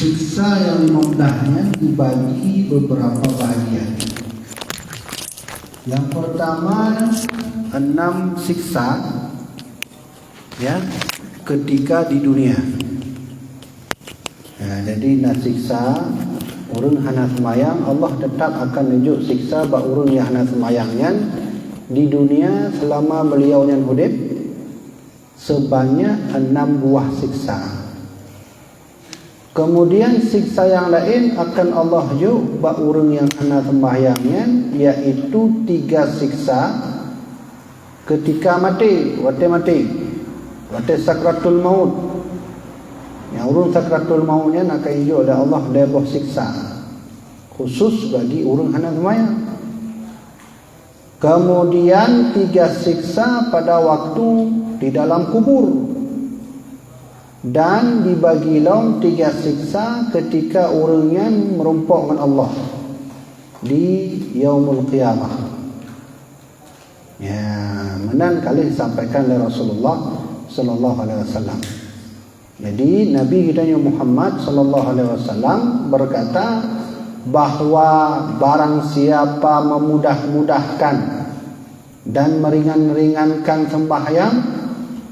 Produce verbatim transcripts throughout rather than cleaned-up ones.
Siksa yang lima belas nyan dibagi beberapa bahagian. Yang pertama, enam siksa, ya, ketika di dunia. Ya, jadi na siksa ureuëng hana seumayang, Allah tetap akan neujok siksa bak ureuëng nyang hana seumayang nyan di dunia selama beliau nyan udeb, sebanyak enam buah siksa. Kemudian siksa yang lain akan Allah jok bak ureuëng nyang hana seumayang nyan, yaitu tiga siksa ketika maté, watée maté, watée sakratul maut. Nyang ureuëng sakratul maut nyan akan jijok lé Allah lhée boh siksa khusus bagi ureuëng hana seumayang. Kemudian tiga siksa pada waktu di dalam kubur. Dan dibagi lom tiga siksa ketika ureuëng nyan meurumpok ngon Allah di Yaumul Qiyamah. Ya, meunan ka lheueh disampaikan lé Rasulullah sallallahu alaihi wasallam. Jadi, Nabi geutanyoe Muhammad sallallahu alaihi wasallam berkata bahwa barang siapa memudah-mudahkan dan meringan-ringankan sembahyang,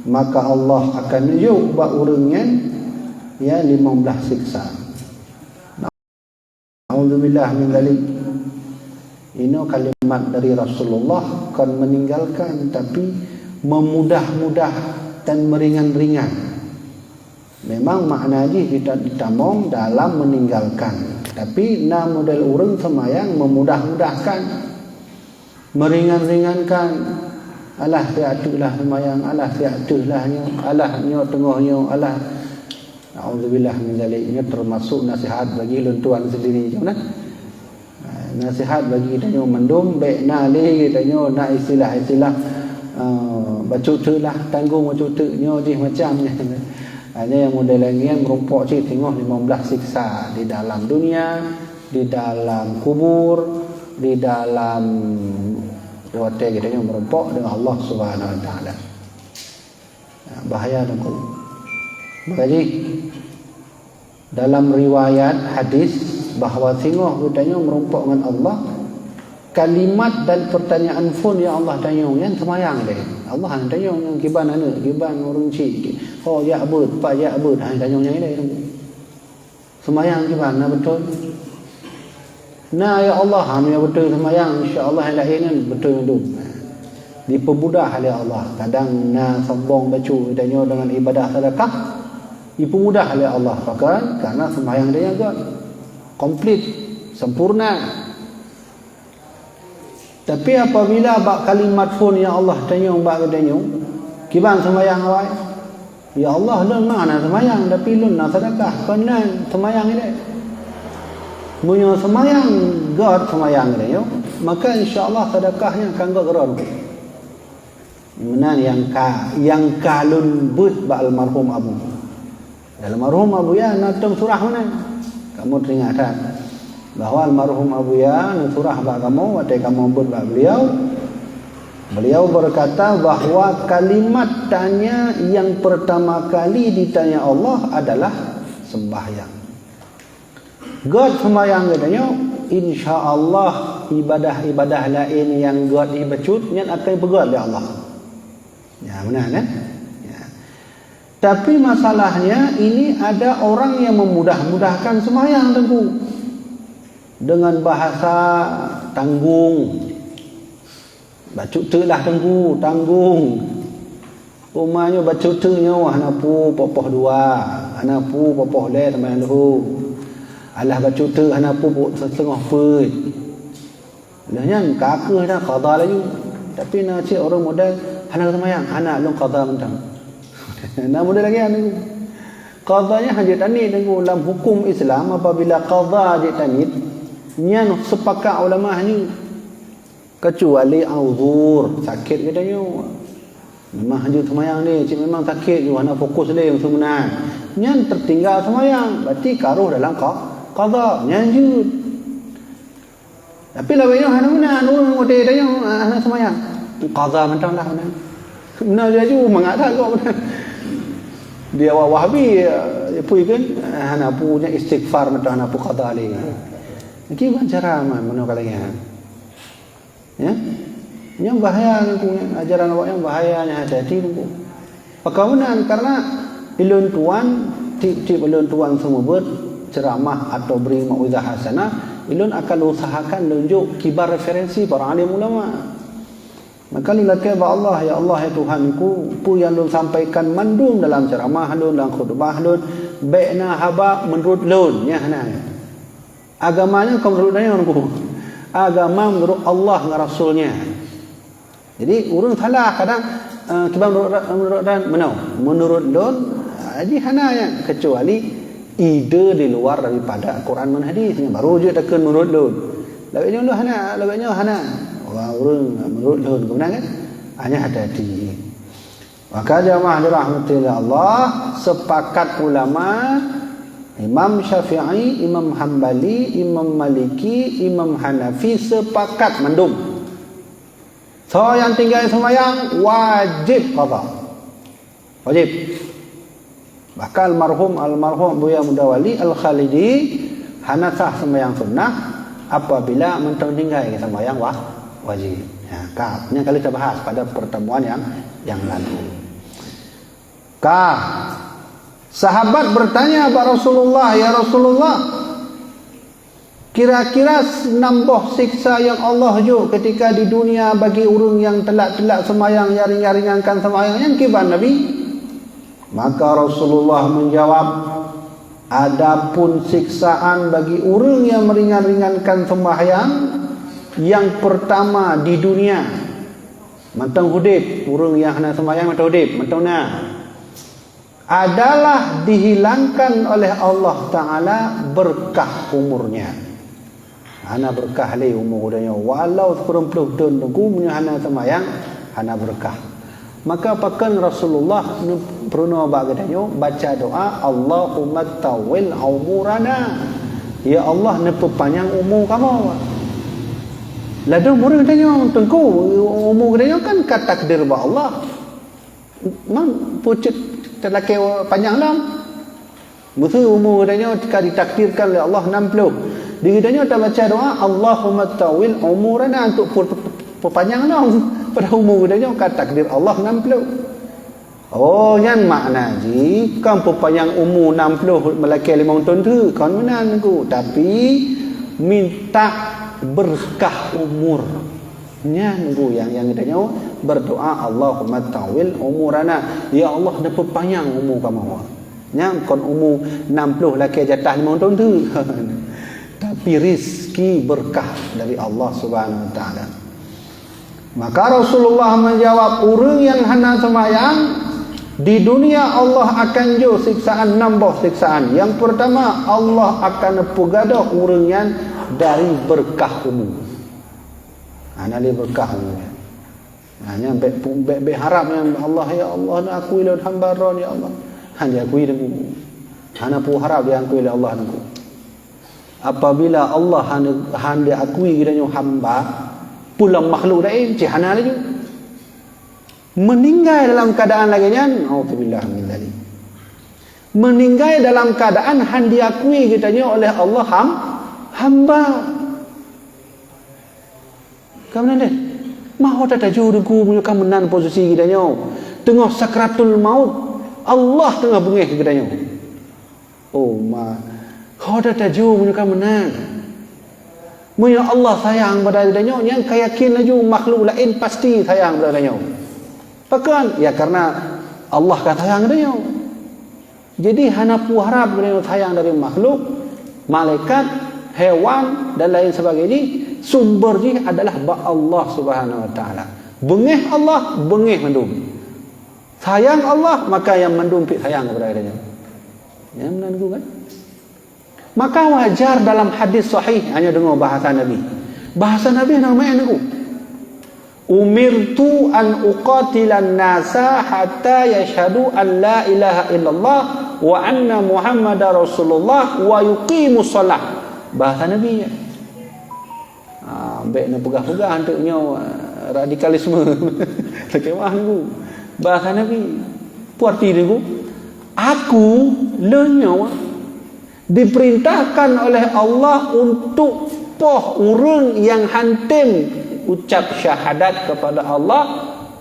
maka Allah akan neujok bak ureuëng nyan, ya, lima belas siksa. Na'udzubillah min dzalik. Inoe kalimat dari Rasulullah kon meninggalkan, tapi memudah-mudah dan meringan-ringan. Memang makna jih kita ditamong dalam meninggalkan. Tapi na model ureuëng seumayang memudah-mudahkan, meringan-ringankan. Alah, siat teuh lah seumayang, alah, siat teuh lah nyoe, alah, nyoe teungoh nyoe, alah. Na'udzubillah min dzalik, nyoe termasuk nasihat bagi lôn tuan sendiri, kan? Nasihat bagi geutanyoe mandum, bék na lé geutanyoe na istilah-istilah, eh, bacut teuk lah, tanggong bacut teuk, nyoe jih macam nyan. Hanya nyang model lagée nyan meurumpok cit teungoh lima belas siksa di dalam dunia, di dalam kubur, di dalam watée geutanyoe meurumpok dengan Allah Subhanahu Wa Taala. Bahaya teungku. Maka jih, dalam riwayat hadis bahwa singoh geutanyoe meurumpok ngon Allah, kalimat dan pertanyaan phon nyang Allah tanyong nyan seumayang deh. Allah hana tanyong nyang kiban aneuk, kiban ureuëng chik, ho jak beuet, pat jak beuet, hana tanyong nyang ilée. Seumayang kiban na beutôi? Na, ya Allah, ha, meunyoe beutôi seumayang, insya Allah nyang laén nyan beutôi mandum. Dipeumudah lé Allah. Kadang na sombong bacut geutanyoe deungon ibadah sedekah, dipeumudah lé Allah. Pakon? Karena seumayang geutanyoe göt. Komplit, sempurna. Tapi apabila bak kalimat phon nyang Allah tanyong bak geutanyoe, kiban seumayang awai? Ya Allah, lôn ma na seumayang, tapi lôn na sedekah, kon nan seumayang ilée. Meunyoe seumayang göt seumayang geutanyoe, maka insya Allah sedekah nyan akan göt keudroe. Meunan nyang ka, nyang ka lôn beuet bak almarhum Abu. Almarhum Abuya na tom surah meunan. Kamoe teuingat that bahwa almarhum Abuya neusurah bak kamoe watée kamoe beuet bak beliau. Beliau berkata bahwa kalimat tanya yang pertama kali ditanya Allah adalah sembahyang. Göt seumayang geutanyoe, insya Allah ibadah-ibadah laén nyang göt ibacut nyan akan ipeugöt lé Allah. Ya, meunan, eh? Ya. Tapi masalahnya, ini ada orang yang memudah-mudahkan sembahyang, Teungku. Dengan bahasa tanggung. Bacut teuk lah, Teungku, tanggung. Uma nyoe bacut teuk nyoe hana peue poh-poh dua, hana peue poh-poh lhée seumayang duhô. Alah bacut teuk hana peue, peue siteungoh peuet. Lheueh nyan ka kheueh dah qadha laju. Tapi na cit ureuëng model hana seumayang, hana lôn qadha mantong. Na model lagée nyan. Qadha nyan hana jeuet taniet, Teungku. Lam huköm Islam apabila qadha jeuet taniet, nyan sepakat ulama hana. Kecuali uzur, sakét geutanyoe. Memang hana jeuet seumayang lé, cit memang sakét ju, hana fokus lé, meusu meunan. Nyan teutinggai seumayang, berarti ka rhoh dalam qa-, qadha, nyan jeuet. Tapi lawét nyoe hana meunan, ureuëng watée tanyoe hana seumayang. Qadha mantong lah meunan. Meunan laju mangat that gob meunan. Di awak Wahabi, Pui kan, hana pu nya istighfar mantong hana pu qada lé. Kiban cara man meunoe ka lagèe nyan. Ya? Nyan bahaya nyan ku, ajaran awak nyan bahaya nyan, hati-hati nyan ku. Pakon meunan, karena ulôn tuan, tiep-tiep ulôn tuan seumeubeuet ceramah atau bri mauizah hasanah, ulôn akan usahakan lôn jok kiban referensi para alim ulama. Maka lôn lakèe bak Allah, "Ya Allah, ya Tuhanku, peue nyang lôn sampaikan mandum dalam ceramah lôn, dalam khutbah lôn, bèk na haba meunurot lôn, nyan hana. Agama nyan kon meunurot tanyoe, Teungku. Agama meunurot Allah ngon Rasul-Nya." Jadi, ureueng salah kadang, eh, kiban meunurot, meunurot dan meunoe. Meunurot lôn, eh, jih hana nyan, kecuali ide di luar daripada Al-Quran ngon hadis. Nyan baru jeuet takheun meunurot lôn. Lagèe nyoe lôn hana, lagèe nyoe hana. Wah, ureueng meunurot lôn, keu meunan kan? Hanya hati-hati. Maka jamaah dirahmati Allah, sepakat ulama, Imam Syafi'i, Imam Hambali, Imam Maliki, Imam Hanafi sepakat mandum. Soe nyang tinggai seumayang wajéb qadha. Wajéb. Bahkan almarhum, almarhum Buya Muda Wali Al-Khalidi hana sah seumayang sunnah apabila mantong tinggai seumayang wa-, wajéb. Ya, ka. Nyan ka lheueh tabahas pada pertemuan yang, yang lalu. Ka. Sahabat bertanya bak Rasulullah, "Ya Rasulullah, kira-kira nam boh siksa nyang Allah jok ketika di dunia bagi ureueng nyang teulat-teulat seumayang, nyang ringan-ringankan seumayang nyan kiban, Nabi?" Maka Rasulullah menjawab, "Adapun siksaan bagi ureueng nyang meringan-ringankan seumayang, yang pertama di dunia, mantong udép, ureueng nyang hana seumayang mantong udép, mantong na, adalah dihilangkan oleh Allah Taala berkah umurnya." Hana berkah lé umu geutanyoe. Walau sikureueng ploh thon Teungku, meunyoe hana seumayang, hana berkah. Maka pakon Rasulullah neupeurunoe bak geutanyoe baca doa, "Allahumma tawwil umurana." Ya Allah, neupeupanyang umu kamoe. Ladôm ureueng tanyoe, Teungku, umu geutanyoe kan ka takdir bak Allah. Man, pucet talakée panyang lom. Meuseu umu geutanyoe ka ditakdirkan lé Allah nam ploh. Di geutanyoe tabaca doa, "Allahumma tawwil umurana," untuk peu-, peu-, peupanyang lom. Padahai umu geutanyoe ka takdir Allah nam ploh. Oh, nyan makna jih, kon peupanyang umu nam ploh meulakée limong thon teuk, kon meunan Teungku. Tapi, minta berkah umur. Nyan Teungku nyang, nyang geutanyoe berdoa, "Allahumma tawwil umurana." Ya Allah, neupeupanyang umu kamoe. Nyan kon umu nam ploh lakée jatah limong thon teuk. Tapi rezeki berkah dari Allah Subhanahu wa Taala. Maka Rasulullah menjawab, "Ureueng nyang hana seumayang, di dunia Allah akan jok siksaan, nam boh siksaan. Yang pertama, Allah akan peugadôh ureueng nyan dari berkah umu." Hana lé berkah umu nyan. Ha, nyan bèk pu-, bèk, bèk harab nyan, "Allah, ya Allah, neuakui lôn hamba Droe, ya Allah." Hana diakui Teungku. Hana peue harab diakui lé Allah Teungku. Apabila Allah hana, hana diakui geutanyoe hamba, peue lam makhluk laén, cit hana laju. Meuninggai dalam keuadaan lagée nyan, naudzubillah min dzalik. Meuninggai dalam keuadaan hana diakui geutanyoe oleh Allah ham-, hamba. Ka meunan deh. Ma ho tataju Teungku meunyoe ka meunan posisi geutanyoe. Teungoh sakratul maut, Allah teungoh beungéh keu geutanyoe. Oh, ma ho tataju meunyoe ka meunan. Meunyoe Allah sayang bak geutanyoe, nyan ka yakin laju makhluk laén pasti sayang bak geutanyoe. Pakon? Ya, karena Allah ka sayang geutanyoe. Jadi, hana peue harab geutanyoe sayang dari makhluk, malaikat, hewan, dan lain sebagainya. Sumber jih adalah bak Allah Subhanahu wa Taala. Beungéh Allah, beungéh mandum. Sayang Allah, maka nyang mandum pih sayang keupada geutanyoe. Nyan meunan Teungku kan? Maka wajar dalam hadis sahih, hana deungoe bahasa Nabi. Bahasa Nabi hana meu'en Teungku. "Umirtu an uqatilan nasa hatta yashhadu an la ilaha illallah wa anna Muhammadar Rasulullah wa yuqimus shalah." Bahasa Nabi nyan. Ha, bèk neupeugah-peugah anteuk nyoe, eh, radikalisme. Takheun mah Teungku. Bahasa Nabi. Peue arti Teungku? Aku, lôn nyoe, diperintahkan oleh Allah untuk poh ureuëng nyang hántom ucap syahadat kepada Allah,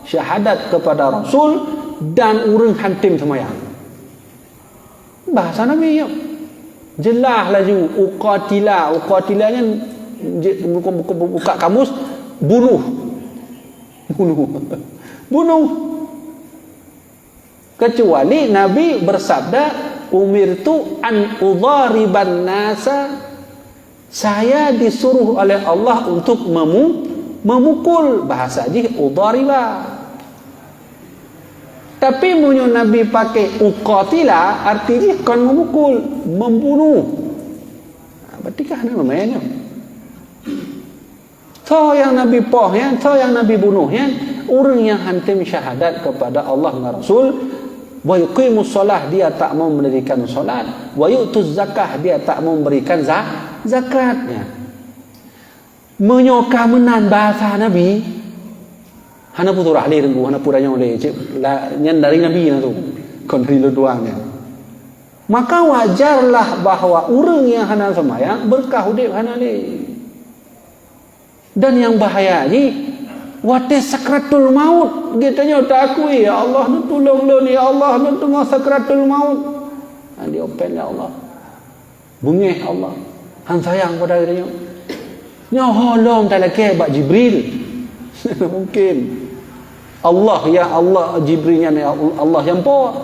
syahadat kepada Rasul, dan ureuëng hántom seumayang. Bahasa Nabi nyoe. Jeulaih laju, uqatila, uqatila nyan, je-, buka, buka, buka kamus, bunuh. Bunuh. Bunuh. Kecuali Nabi bersabda, "Umirtu an udhariban nasa," saya disuruh oleh Allah untuk memu-, memukul, bahasa jih udhariba. Tapi meunyoe Nabi pakai uqatila, arti jih kon memukul, membunuh. Ha, berarti kan hana meumain nyoe. Soe nyang Nabi poh nyan, soe nyang Nabi bunoh nyan, ureuëng nyang hántom syahadat kepada Allah ngon Rasul, wa yuqimus shalah, dia tak mau mendirikan salat, wa yu'tuz zakah, dia tak mau memberikan za-, zakat. Nyan. Meunyoe ka meunan bahasa Nabi, hana peue surah lé teungku, hana peue tanyong lé, cit la-, nyan dari Nabi langsung, kon dari lôn tuan nyan. Maka wajarlah bahwa ureuëng nyang hana seumayang beureukat udeb hana lé. Dan nyang bahaya jih, watée sakratul maut, geutanyoe taakui, "Ya Allah, neutulông lôn, ya Allah, lôn teungoh sakratul maut." Hana diopen lé Allah. Beungéh Allah. Hana sayang pada geutanyoe. Nyoe ho lom talakée bak Jibril. Mungkin. Allah, ya Allah, Jibril nyan ya Allah nyang po.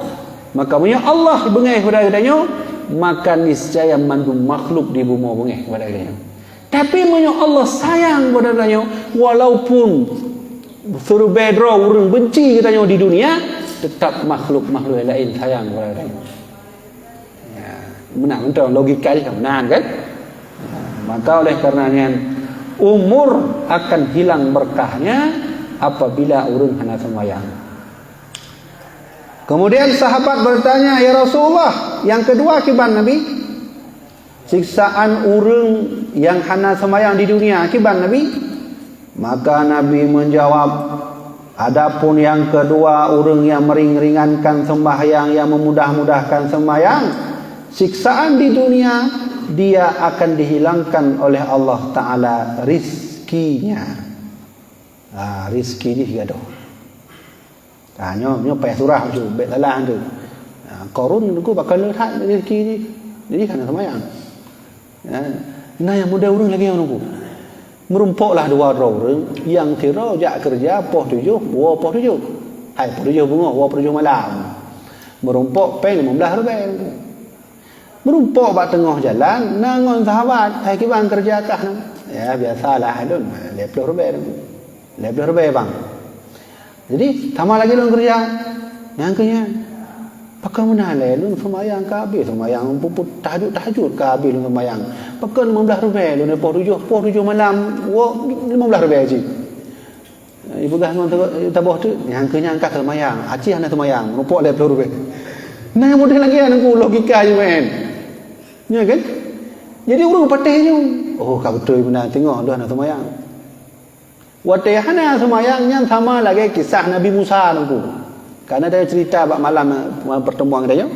Maka meunyoe Allah beungéh pada geutanyoe, maka niscaya mandum makhluk di bumoe beungéh pada geutanyoe. Tapi meunyoe Allah sayang pada geutanyoe, walaupun siribée droe ureuëng benci geutanyoe di dunia, tetap makhluk-makhluk laén sayang pada geutanyoe. Ya, meunan mantong logika jih kan meunan kan? Ya, maka oleh karena nyan, umur akan hilang berkahnya apabila ureuëng hana seumayang. Kemudian sahabat bertanya, "Ya Rasulullah, yang kedua kiban Nabi? Siksaan ureuëng yang hana seumayang di dunia kiban Nabi?" Maka Nabi menjawab, "Adapun yang kedua, ureuëng yang meringankan sembahyang, yang memudah-mudahkan sembahyang, siksaan di dunia, dia akan dihilangkan oleh Allah Ta'ala rizkinya." Ah, rizki jih gadoh. Ha, nyoe, nyoe payah surah tu, bék salah tu. Ha, Qarun tu bakal le that rezeki jih. Jadi hana seumayang. Ha, na nyang model ureuëng lagée nyoe tu. Meurumpok lah dua droe ureuëng, nyang sidroe jak keureuja poh tujoh, woe poh tujoh. Hai poh tujoh beungoh, woe poh tujoh malam. Meurumpok péng limong blaih ribée. Meurumpok bak teungoh jalan, na ngon sahabat, "Hai kiban keureuja kah?" "Ya, biasalah lôn, lhée ploh ribée." "Lhée ploh ribée, Bang?" "Jadi, sama lagée lôn keureuja." "Nyang keu nyan." "Pakon meunan lé, lôn seumayang ka habéh, seumayang puput tahajud-tahajud ka habéh lôn seumayang. Pakon limong blaih ribée lôn poh tujoh, poh tujoh malam, woe limong blaih ribée cit." Ipeugah ngon ta-, taboh teuk, "Nyang keu nyan kah seumayang, aci hana seumayang, meurumpok lhée ploh ribée." Nah, nyang model lagée nyan logika jih meu'en. Nya kan? Jadi ureuëng patéh nyoe, "Oh, ka beutôi meunan, teungoh lôn hana seumayang." Watée hana seumayang nyan sama lagée kisah Nabi Musa nungku. Karena tanyoe cerita bak malam, eh, pertemuan tanyoe,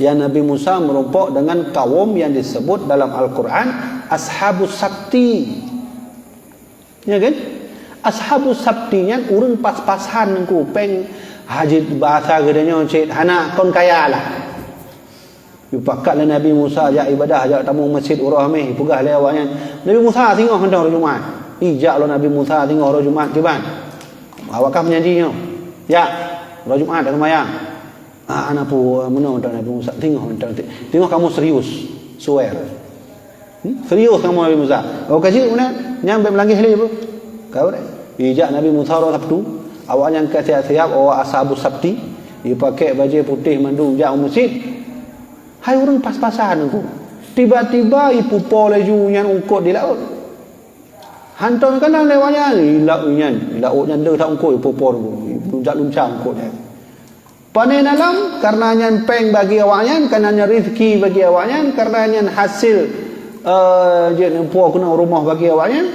yang Nabi Musa meurumpok dengan kaum yang disebut dalam Al-Quran Ashabus Sabti. Ya kan? Ashabus Sabti nyan ureuëng pas-pasan nungku, péng hajat bahasa geutanyoe cit hana kon kaya lah. Jipakat lé Nabi Musa jak ibadah, jak tamong masjid uroe Hamèh, ipeugah lé awaknyan, "Nabi Musa singoh mantong uroe Jumat." Ijak lom Nabi Musa singoh uroe Jumat kiban. Awak kah meunyanji nyoe. "Ya, uroe Jumat dak seumayang." Ah, ana pu meunoe mantong Nabi Musa, singoh mantong. Singoh kamoe serius, swear. Hmm? Serius kamoe Nabi Musa. Oh, ka jeuet meunan, nyan bék meulangeh lé, Bu. Ka beureh. Ijak Nabi Musa uroe Sabtu, awaknyan ka siap-siap, awak Ashabus Sabti, jipakèk bajèe putéh mandum jak u meuseujid. Hai ureueng pas-pasan nyan ku. Tiba-tiba ipupo laju nyan eungkôt di laôt. Hantom ka na lewat nyan, i laôt nyan, i laôt nyan le that eungkôt ipupo nyan ku. Luncak-luncak eungkôt nyan. Pané na lom, kareuna nyan péng bagi awaknyan, kareuna nyan rezeki bagi awaknyan, kareuna nyan hasil, eh, jeuet neupue keunoe rumoh bagi awaknyan.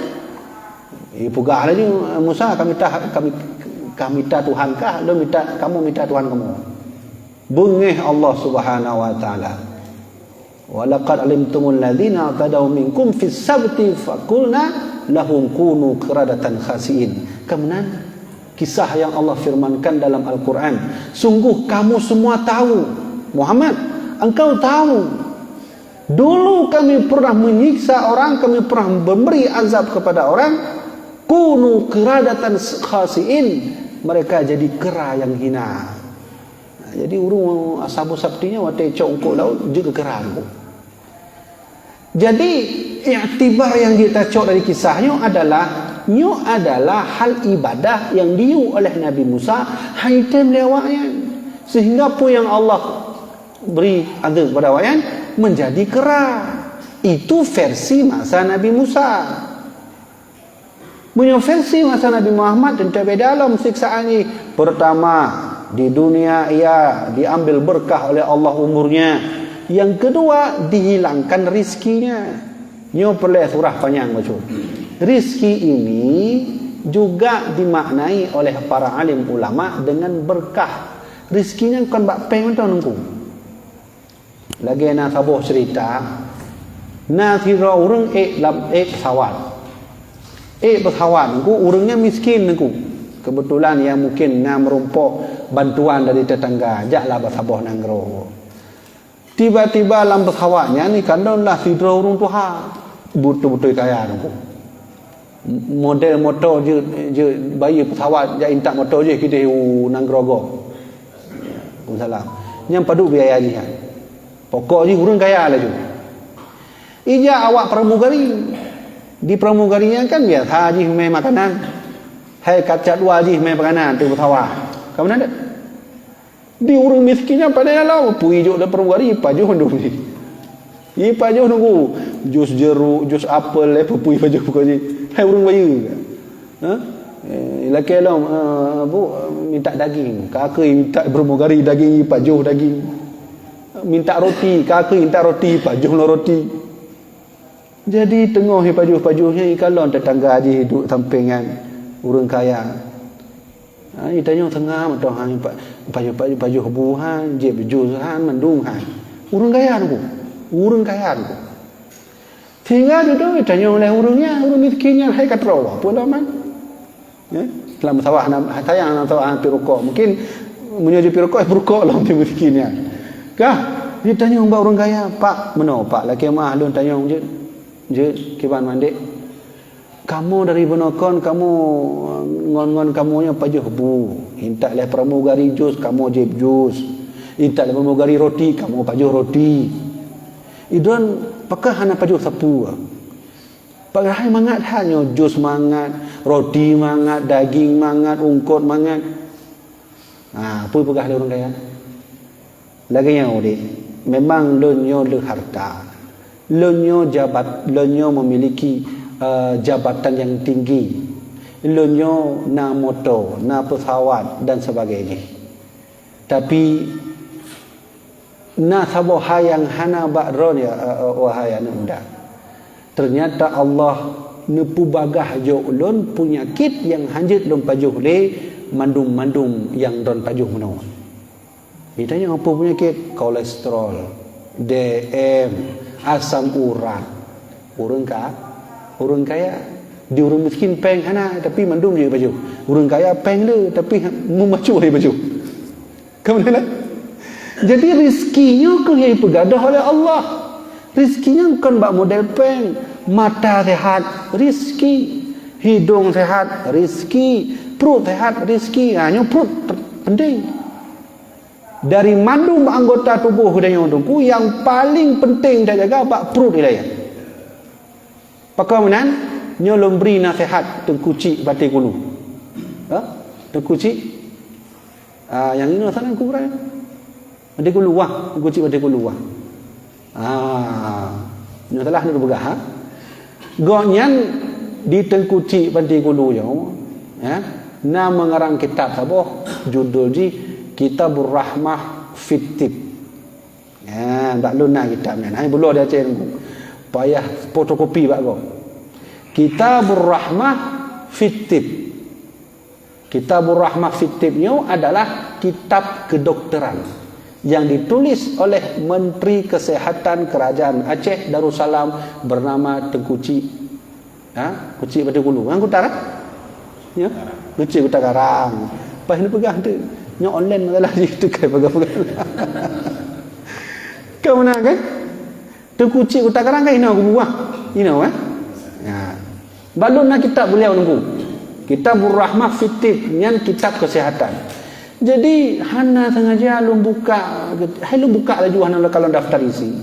Ipeugah laju Musa, "Ka mita, ka mi-, ka mita Tuhan kah? Lôn mita, kamoe mita Tuhan kamoe." Beungéh Allah Subhanahu wa Taala. "Wa laqad alimtumul ladzina i'tadaw minkum fis sabti faqulna lahum kunu qiradatan khasiin." Ka meunan kisah yang Allah firmankan dalam Al-Quran. Sungguh kamu semua tahu, Muhammad, engkau tahu. Dulu kami pernah menyiksa orang, kami pernah memberi azab kepada orang, kunu qiradatan khasiin, mereka jadi kera yang hina. Jadi ureuëng ashabus sabti nyan watée cok eungkôt laôt jeuet keu kera eungkôt. Jadi iktibar yang jeuet tacok dari kisah nyoe adalah, nyoe adalah hal ibadah yang diyue oleh Nabi Musa hai tem lé awaknyan. Sehingga peue yang Allah beri azab kepada awaknyan menjadi kera. Itu versi masa Nabi Musa. Meunyoe versi masa Nabi Muhammad, teuntée beda lom siksaan jih. Pertama, di dunia ia diambil berkah oleh Allah umurnya. Yang kedua, dihilangkan rizkinya. Nyoe peureulée surah panyang bacut. Rizki ini juga dimaknai oleh para alim ulama dengan berkah. Rizki nyan kon bak péng mantong, Teungku. Lagée na saboh cerita, na sidroe ureuëng ék lam, ék pesawat. Ék pesawat, Teungku, ureuëng nyan miskin, Teungku. Kebetulan ia mungkin na meurumpok bantuan dari tetangga, jaklah bak saboh nanggroe. Tiba-tiba lam pesawat nyan ikalon lah sidroe ureuëng tuha, beutôi-beutôi kaya, Teungku. Model moto jeuet, jeuet bayeue pesawat, jak intat moto jih keudeh u nanggroe gob. Waalaikumsalam. Nyan padub biaya jih nyan. Pokok jih ureuëng kaya laju. Ijak awak pramugari. Di pramugari nyan kan biasa jih mé makanan. Hai kaca dua jih mé makanan di pesawat. Ka meunan deh? Di ureuëng miskin nyan padahai lom, pui jok lam pramugari, ipajoh mandum jih. Ipajoh, Teungku, jus jeruk, jus apel, eh, peue-peue ipajoh pokok jih. Hai ureuëng bayeue. Ha? Eh, lakée lom, eh, bu, minta daging. Ka keuh minta pramugari daging, ipajoh daging. Minta roti, ka keuh minta roti, ipajoh lom roti. Jadi teungoh ipajoh-pajoh nyan ikalon tetangga jih duek sampéng nyan, ureuëng kaya. Ha, itanyong teungoh mantong han, pa-, pajoh-pajoh, pajoh bu han, jieb jus han, mandum han. Ureuëng kaya, Teungku. Ureuëng kaya, Teungku. Sehingga dudoe itanyong lé ureuëng nyan, ureuëng miskin nyan, hai ka troe, peue lom han? Ya, lam sawah na, sayang lam sawah na pi rukok. Mungkin meunyoe jih pi rukok, pi rukok lom pi miskin nyan. Kah, jitanyong bak ureuëng kaya, "Pak, meunoe, Pak, lakée meuah lôn tanyong jeuet, jeuet kiban mandek. Kamoe dari bunoe kon, kamoe ngon-ngon kamoe nyoe pajoh bu. Intat lé pramugari jus, kamoe jieb jus. Intat lé pramugari roti, kamoe pajoh roti. Idon pakon hana pajoh sapeue?" Padahai mangat that nyoe, jus mangat, roti mangat, daging mangat, ungkot mangat. Ha, peue peugah lé ureuëng kaya? Lagée nyoe udeb, memang lôn nyoe le harta. Lôn nyoe jabat, lôn nyoe memiliki, eh, jabatan yang tinggi. Lôn nyoe na moto, na pesawat dan sebagainya. Tapi na saboh hai nyang hana bak droe, ya, eh, eh, wahai aneuëk muda. Ternyata Allah neupeubagah jok lôn peunyakét nyang hanjeuet lôn pajoh lé mandum-mandum nyang droen pajoh meunoe. Itanyong peue peunyakét? Kolesterol, D M, asam urat. Ureuëng ka, ureuëng kaya. Di ureuëng miskin péng hana, tapi mandum jih pajoh. Ureuëng kaya péng le, tapi meumacu lé pajoh. Ka meunan? Jadi rizki nyoe keuh nyang ipeugadôh oleh Allah. Rizki nyoe kon bak model péng. Mata sehat, rizki. Hidong sehat, rizki. Pruet sehat, rizki. Ha, nyoe pruet pe-, penting. Dari mandum anggota tuboh geutanyoe, Teungku, nyang paléng penting tajaga bak pruet ilée. Pakon meunan, nyoe lôn bri naseuhat Teungku Chik Batée Kulu. Ha? Teungku Chik? Ah, nyang inoe sanan kuburan. Batée Kulu wah, Teungku Chik Batée Kulu wah. Ah, nyoe salah neupeugah, ha? Gobnyan di Teungku Chik Batée Kulu nyoe, ya, na meungarang kitab saboh, judul jih Kitabur Rahmah fit Tib. Ya, bak lôn na kitab nyan. Hai buloe di Aceh Teungku. Payah fotokopi bak gob. Kitabur Rahmah fit Tib. Kitabur Rahmah fit Tib nyoe adalah kitab kedokteran. yang ditulis oleh Menteri Kesehatan Kerajaan Aceh Darussalam bernama Teungku Chik. Ha? Teungku Chik Padum Gulu. Nyan kuta kan? Ya? Teungku Chik Kutakarang. Pas ni peugah tu. Nyoe online masalah jih tu kan peugah-peugah. Kau mana kan? Teungku Chik Kutakarang kan inoe kubuah. Inoe, eh? Ya. Bak lôn na kitab beliau nunggu. Kitabur Rahmah fit Tibb, nyan kitab kesehatan. Jadi, hana sengaja lôn buka, hai lôn buka laju hana lôn kalon daftar isi.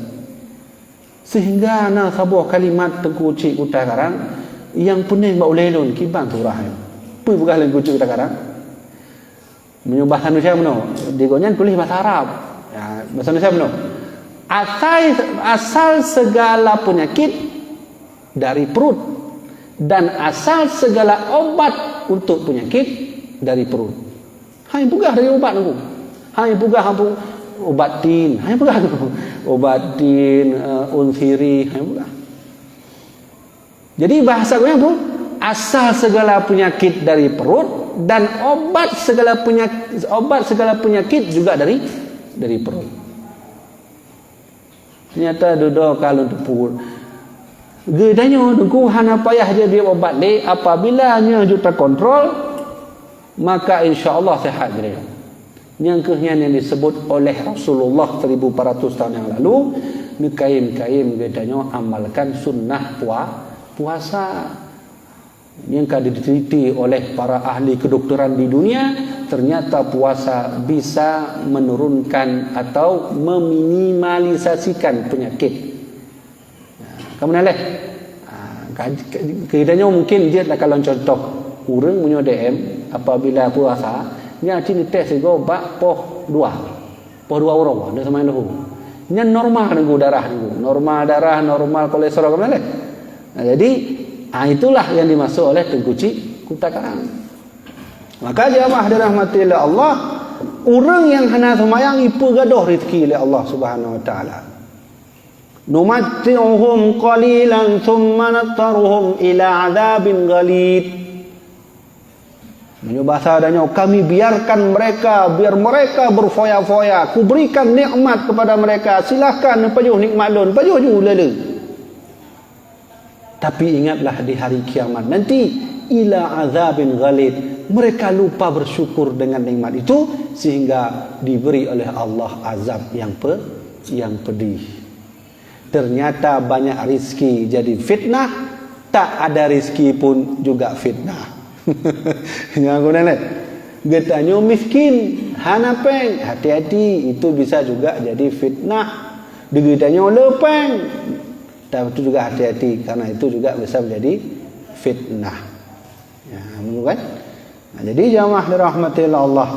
Sehingga na saboh kalimat Teungku Chik Kutakarang nyang peuneng bak ulèe lôn, kiban surah nyan. Peue peugah lé Teungku Chik Kutakarang? Meunyoe bahasa Indonesia meunoe, di gobnyan tuléh bahasa Arab. Ya, bahasa Indonesia meunoe. Asai, asal segala penyakit dari perut dan asal segala obat untuk penyakit dari perut. Hai peugah dari obat aku. Hai peugah aku obat tin, hai peugah aku. Obat tin, eh, unsiri, hai peugah. Jadi bahasa gobnyan apa? Asal segala penyakit dari perut dan obat segala penyakit, obat segala penyakit juga dari dari perut. Ternyata dudoe ka lôn teupeu. Geutanyoe Teungku hana payah jadi obat lé apabila nyoe ju takontrol, maka insya Allah sehat geutanyoe. Nyang kheueh nyan nyang disebut oleh Rasulullah seribu empat ratus tahun yang lalu, neukayém-kayém geutanyoe amalkan sunnah pua-, puasa. Nyang ka diteliti oleh para ahli kedokteran di dunia, ternyata puasa bisa menurunkan atau meminimalisasikan penyakit. Kamu naleh. Ha, ka, ka, kita nyoe mungkin jeuet lah kalau contoh ureuëng meunyoe D M apabila puasa, nyan cit neutéh sigoe bak poh dua. Poh dua uroe, dia sama luhu. Nyan normal nunggu darah nunggu. Normal darah, normal kolesterol kamu naleh. Nah, jadi, ah, itulah yang dimaksud oleh Teungku Chik Kutakarang. Maka jamaah dirahmati oleh Allah, ureuëng nyang hana seumayang ipeugadoh rezeki oleh Allah Subhanahu Wa Taala. "Numatti'uhum qalilan tsumma nadtaruhum ila adzabin ghalidz." Meunyoe bahasa tanyoe, "Kami biarkan mereka, biar mereka berfoya-foya, kuberikan nikmat kepada mereka, silahkan pajoh nikmat Lôn, pajoh ju lé-lé." Tapi ingatlah di hari kiamat nanti, ila adzabin ghalidz, mereka lupa bersyukur dengan nikmat itu sehingga diberi oleh Allah azab yang pe-, yang pedih. Ternyata banyak rizki jadi fitnah, tak ada rizki pun juga fitnah. Nyang guna lé. Geutanyoe miskin, hana péng, hati-hati, itu bisa juga jadi fitnah. Di geutanyoe le péng, tapi itu juga hati-hati, karena itu juga bisa menjadi fitnah. Ya, betul kan? Nah, jadi jamaah dirahmati Allah,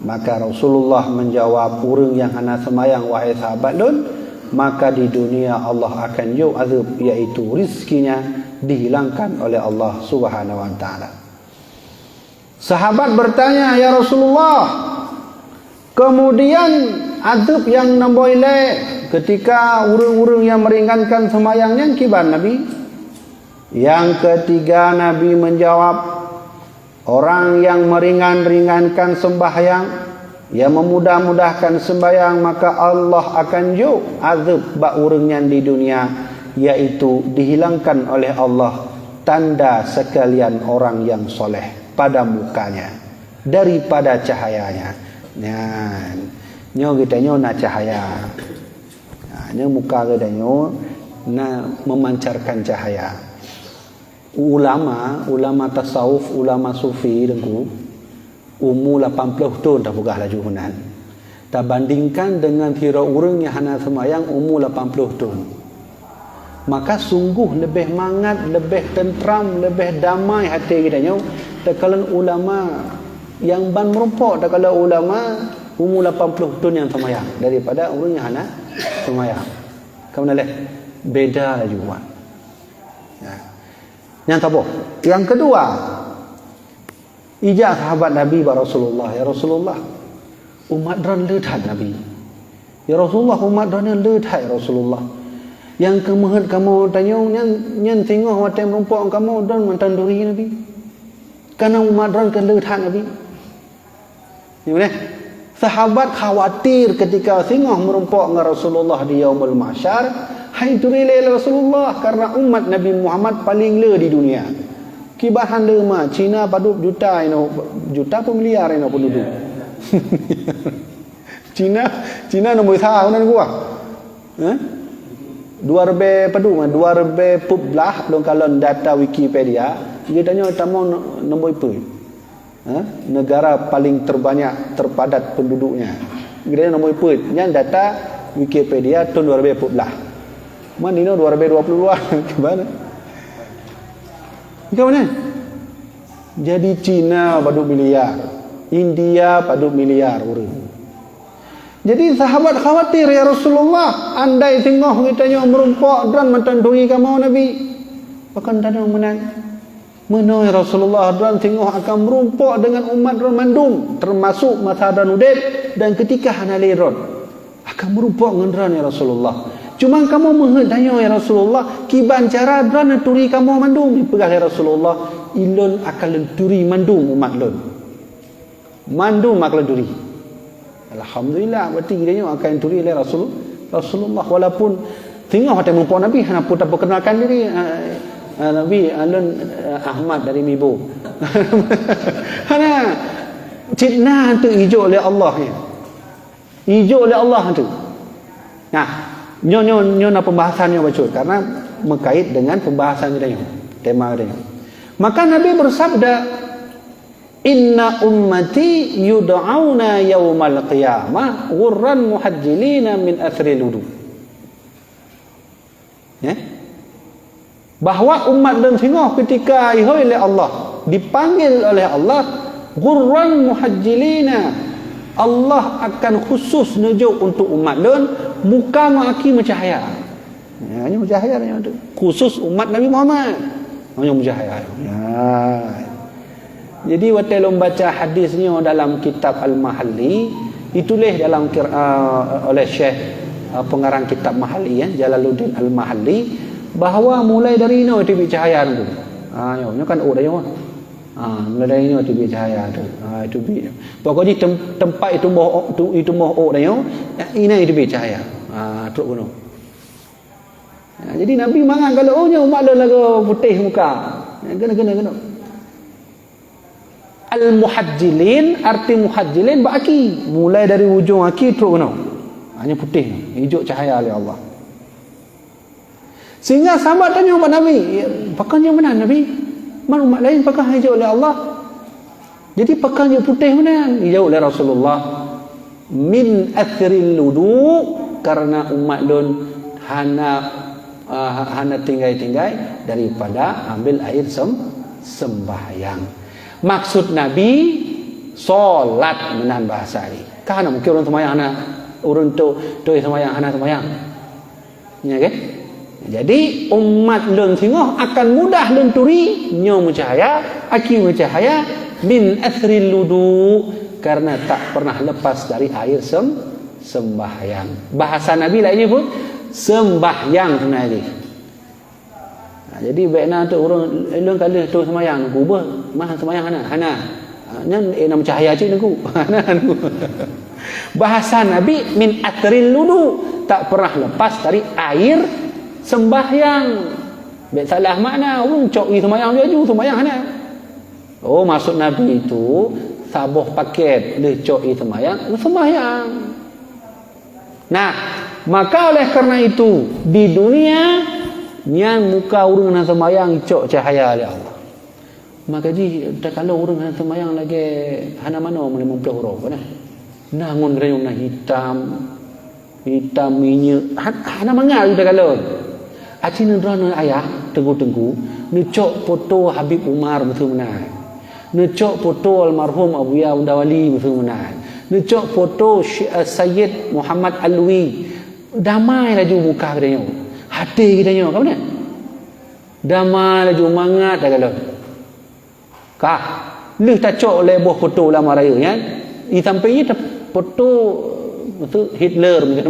maka Rasulullah menjawab, "Ureuëng yang hana semayang, wahai sahabat lôn, maka di dunia Allah akan jok azab, yaitu rizkinya dihilangkan oleh Allah Subhanahu wa Taala." Sahabat bertanya, "Ya Rasulullah, kemudian azab yang nombor ilée ketika ureuëng-ureuëng yang meringankan semayang nyan kiban Nabi?" Yang ketiga, Nabi menjawab, "Orang yang meringan-ringankan sembahyang, yang memudah-mudahkan sembahyang, maka Allah akan jok azab bak ureuëng nyan di dunia, yaitu dihilangkan oleh Allah tanda sekalian orang yang soleh pada mukanya, daripada cahayanya." Nyan, nyoe geutanyoe na cahaya. Ha, nyoe muka geutanyoe na memancarkan cahaya. Ulama, ulama tasawuf, ulama sufi Teungku, umu lapan ploh thon tapeugah laju meunan. Tabandingkan dengan sidroe ureuëng nyang hana seumayang umu lapan ploh thon. Maka sungguh leubeh mangat, leubeh teuntram, leubeh damai até geutanyoe takalon ulama nyang ban meurumpok, takalon ulama umu lapan ploh thon nyang seumayang daripada ureuëng nyang hana seumayang. Ka meunan lé, beda laju wan. Ya. Nyang saboh. Nyang keudua, ijak sahabat Nabi bak Rasulullah, "Ya Rasulullah, umat droen le that Nabi. Ya Rasulullah, umat droen le that, ya Rasulullah. Nyang keumeuheuet kamoe tanyoe nyan, nyan singoh watée meurumpok ngon kamoe droen mantong duri Nabi. Kareuna umat droen keu le that Nabi." Nyoe deh. Sahabat khawatir ketika singoh meurumpok ngon Rasulullah di Yaumul Mahsyar, han turi lé Rasulullah, karena umat Nabi Muhammad paling le di dunia. Kiban han le ma, Cina padub juta inoe, juta peue miliar inoe penduduk. Cina, Cina nombor sa, unan gua. Eh? Dua ribèe padub, dua ribèe peuet blah, lôn kalon data Wikipedia, geutanyoe tamong nombor peuet. Ha? Negara paling terbanyak, terpadat penduduknya. Geutanyoe nombor peuet. Nyan data Wikipedia tahun dua ribèe peuet blah. Man inoe dua ribèe dua puluh dua. Gimana? Gimana? Jadi Cina padub miliar, India padub miliar ureueng. Jadi sahabat khawatir, "Ya Rasulullah, andai singoh geutanyoe meurumpok droen mantong turi kamoe Nabi, pakon tanyoe meunan?" Meunoe Rasulullah, droen singoh akan meurumpok deungon umat droen mandum, teumasuk masa droen udeb dan keutika hana lé droen. Akan meurumpok ngon droen, ya Rasulullah. Cuma kamoe meuheuet tanyoe, ya Rasulullah, kiban cara droen neuturi kamoe mandum. Peugah lé Rasulullah, "Ilôn akan lôn turi mandum umat lôn." Mandum akan lôn turi. Alhamdulillah, berarti geutanyoe akan turi lé Rasul, Rasulullah. Walaupun singoh watèe muphom Nabi hana peue tapeukeunalkan diri. Ah, ah, Nabi, ah, lôn, ah, Ahmad dari Mibo. Hana. Cit na teuk ijok lé Allah, ya. Ijok lé Allah teuk. Nah, nyoe, nyoe, nyoe na pembahasan nyoe bacut karena meukait dengan pembahasan geutanyoe, tema geutanyoe. Maka Nabi bersabda, "Inna ummati yud'auna yaumal qiyamah ghurran muhajjilina min athri wudu." Ya? Bahwa umat lôn singoh ketika ihôi lé Allah, dipanggil oleh Allah, ghurran muhajjilina. Allah akan khusus neujok untuk umat lôn muka ngon aki meucahaya. Ya, nyoe mujahaya nyoe tu. Khusus umat Nabi Muhammad. Nyoe mujahaya. Ya. Jadi watèe lôn baca hadis nyoe dalam kitab Al-Mahalli, dituléh dalam kir-, ah, oleh Syekh, ah, pengarang kitab Mahalli, ya, Jalaluddin Al-Mahalli, bahwa mulai dari inoe teubiet cahaya tu. Ha, nyoe, nyoe kan ôk dah nyoe. Ha, mulai dari inoe teubiet cahaya tu. Ha, teubiet. Pokok jih tem-, teumpat ituboh ôk, tu, ituboh ôk dah nyoe, inan teubiet cahaya. Ha, trok keunoe. Ha, jadi Nabi mangat galak, "Oh, nyoe umat lôn lagoe putéh muka." Ha, keunoe, keunoe, keunoe. Al-muhajjilin, arti muhajjilin bak aki. Mulai dari ujong aki trok keunoe. Ha, nyoe putéh, ijok cahaya lé Allah. Sehingga sahabat tanyong bak Nabi, "Ya, pakon nyoe meunan, Nabi? Man umat laén pakon han ijok lé Allah?" Jadi, "Pakon jeuet putéh meunan?" Jaweueb lé Rasulullah, "Min athril wudu, karena umat lôn hana, ah, hana tinggai-tinggai daripada ambil air sem-, sembahyang." Maksud Nabi, solat meunan bahasa jih. Kan hana mungkin ureueng seumayang hana, ureueng tu, tu seumayang hana seumayang. Ya kan? Jadi, umat lôn singoh akan mudah lôn turi, nyoe meucahaya, aki meucahaya, min athril wudu, karena tak pernah lepas dari air sem-, sembahyang. Bahasa Nabi laén nyoe pun, sembahyang sebenarnya. Ha, jadi, baik na tu ureueng, lôn ka lheueh tu seumayang, ku beuh, mah seumayang hana? Hana. Ha, nyan, eh, na meucahaya cit nunggu. Hana, nunggu. Bahasa Nabi, "Min athril wudu", tak pernah lepas dari air sembahyang. Bèk salah makna, ureueng cok ie seumayang laju, seumayang hana. Oh, maksud Nabi itu, saboh paket lheueh cok ie seumayang, seumayang. Nah, maka oleh karena itu, di dunia, nyan muka ureueng hana seumayang cok cahaya lé Allah. Maka jih takalon ureueng hana seumayang lagèe hana manoe limong ploh uroe, kan? Na ngon geutanyoe na hitam, hitam minyeuk, ha-, hana mangat takalon. Aci neudroe neu ayah, teungku-teungku, neucok poto Habib Umar meusu meunan. Neucok poto almarhum Abuya Unda Wali meusu meunan. Neucok poto Sy-, eh, Sayyid Muhammad Alwi. Damai laju muka geutanyoe. Até geutanyoe, ka beuna? Damai laju mangat takalon. Kah, lheueh tacok lé boh poto lam raya nyan, di sampéng jih ta-, poto, maksud Hitler,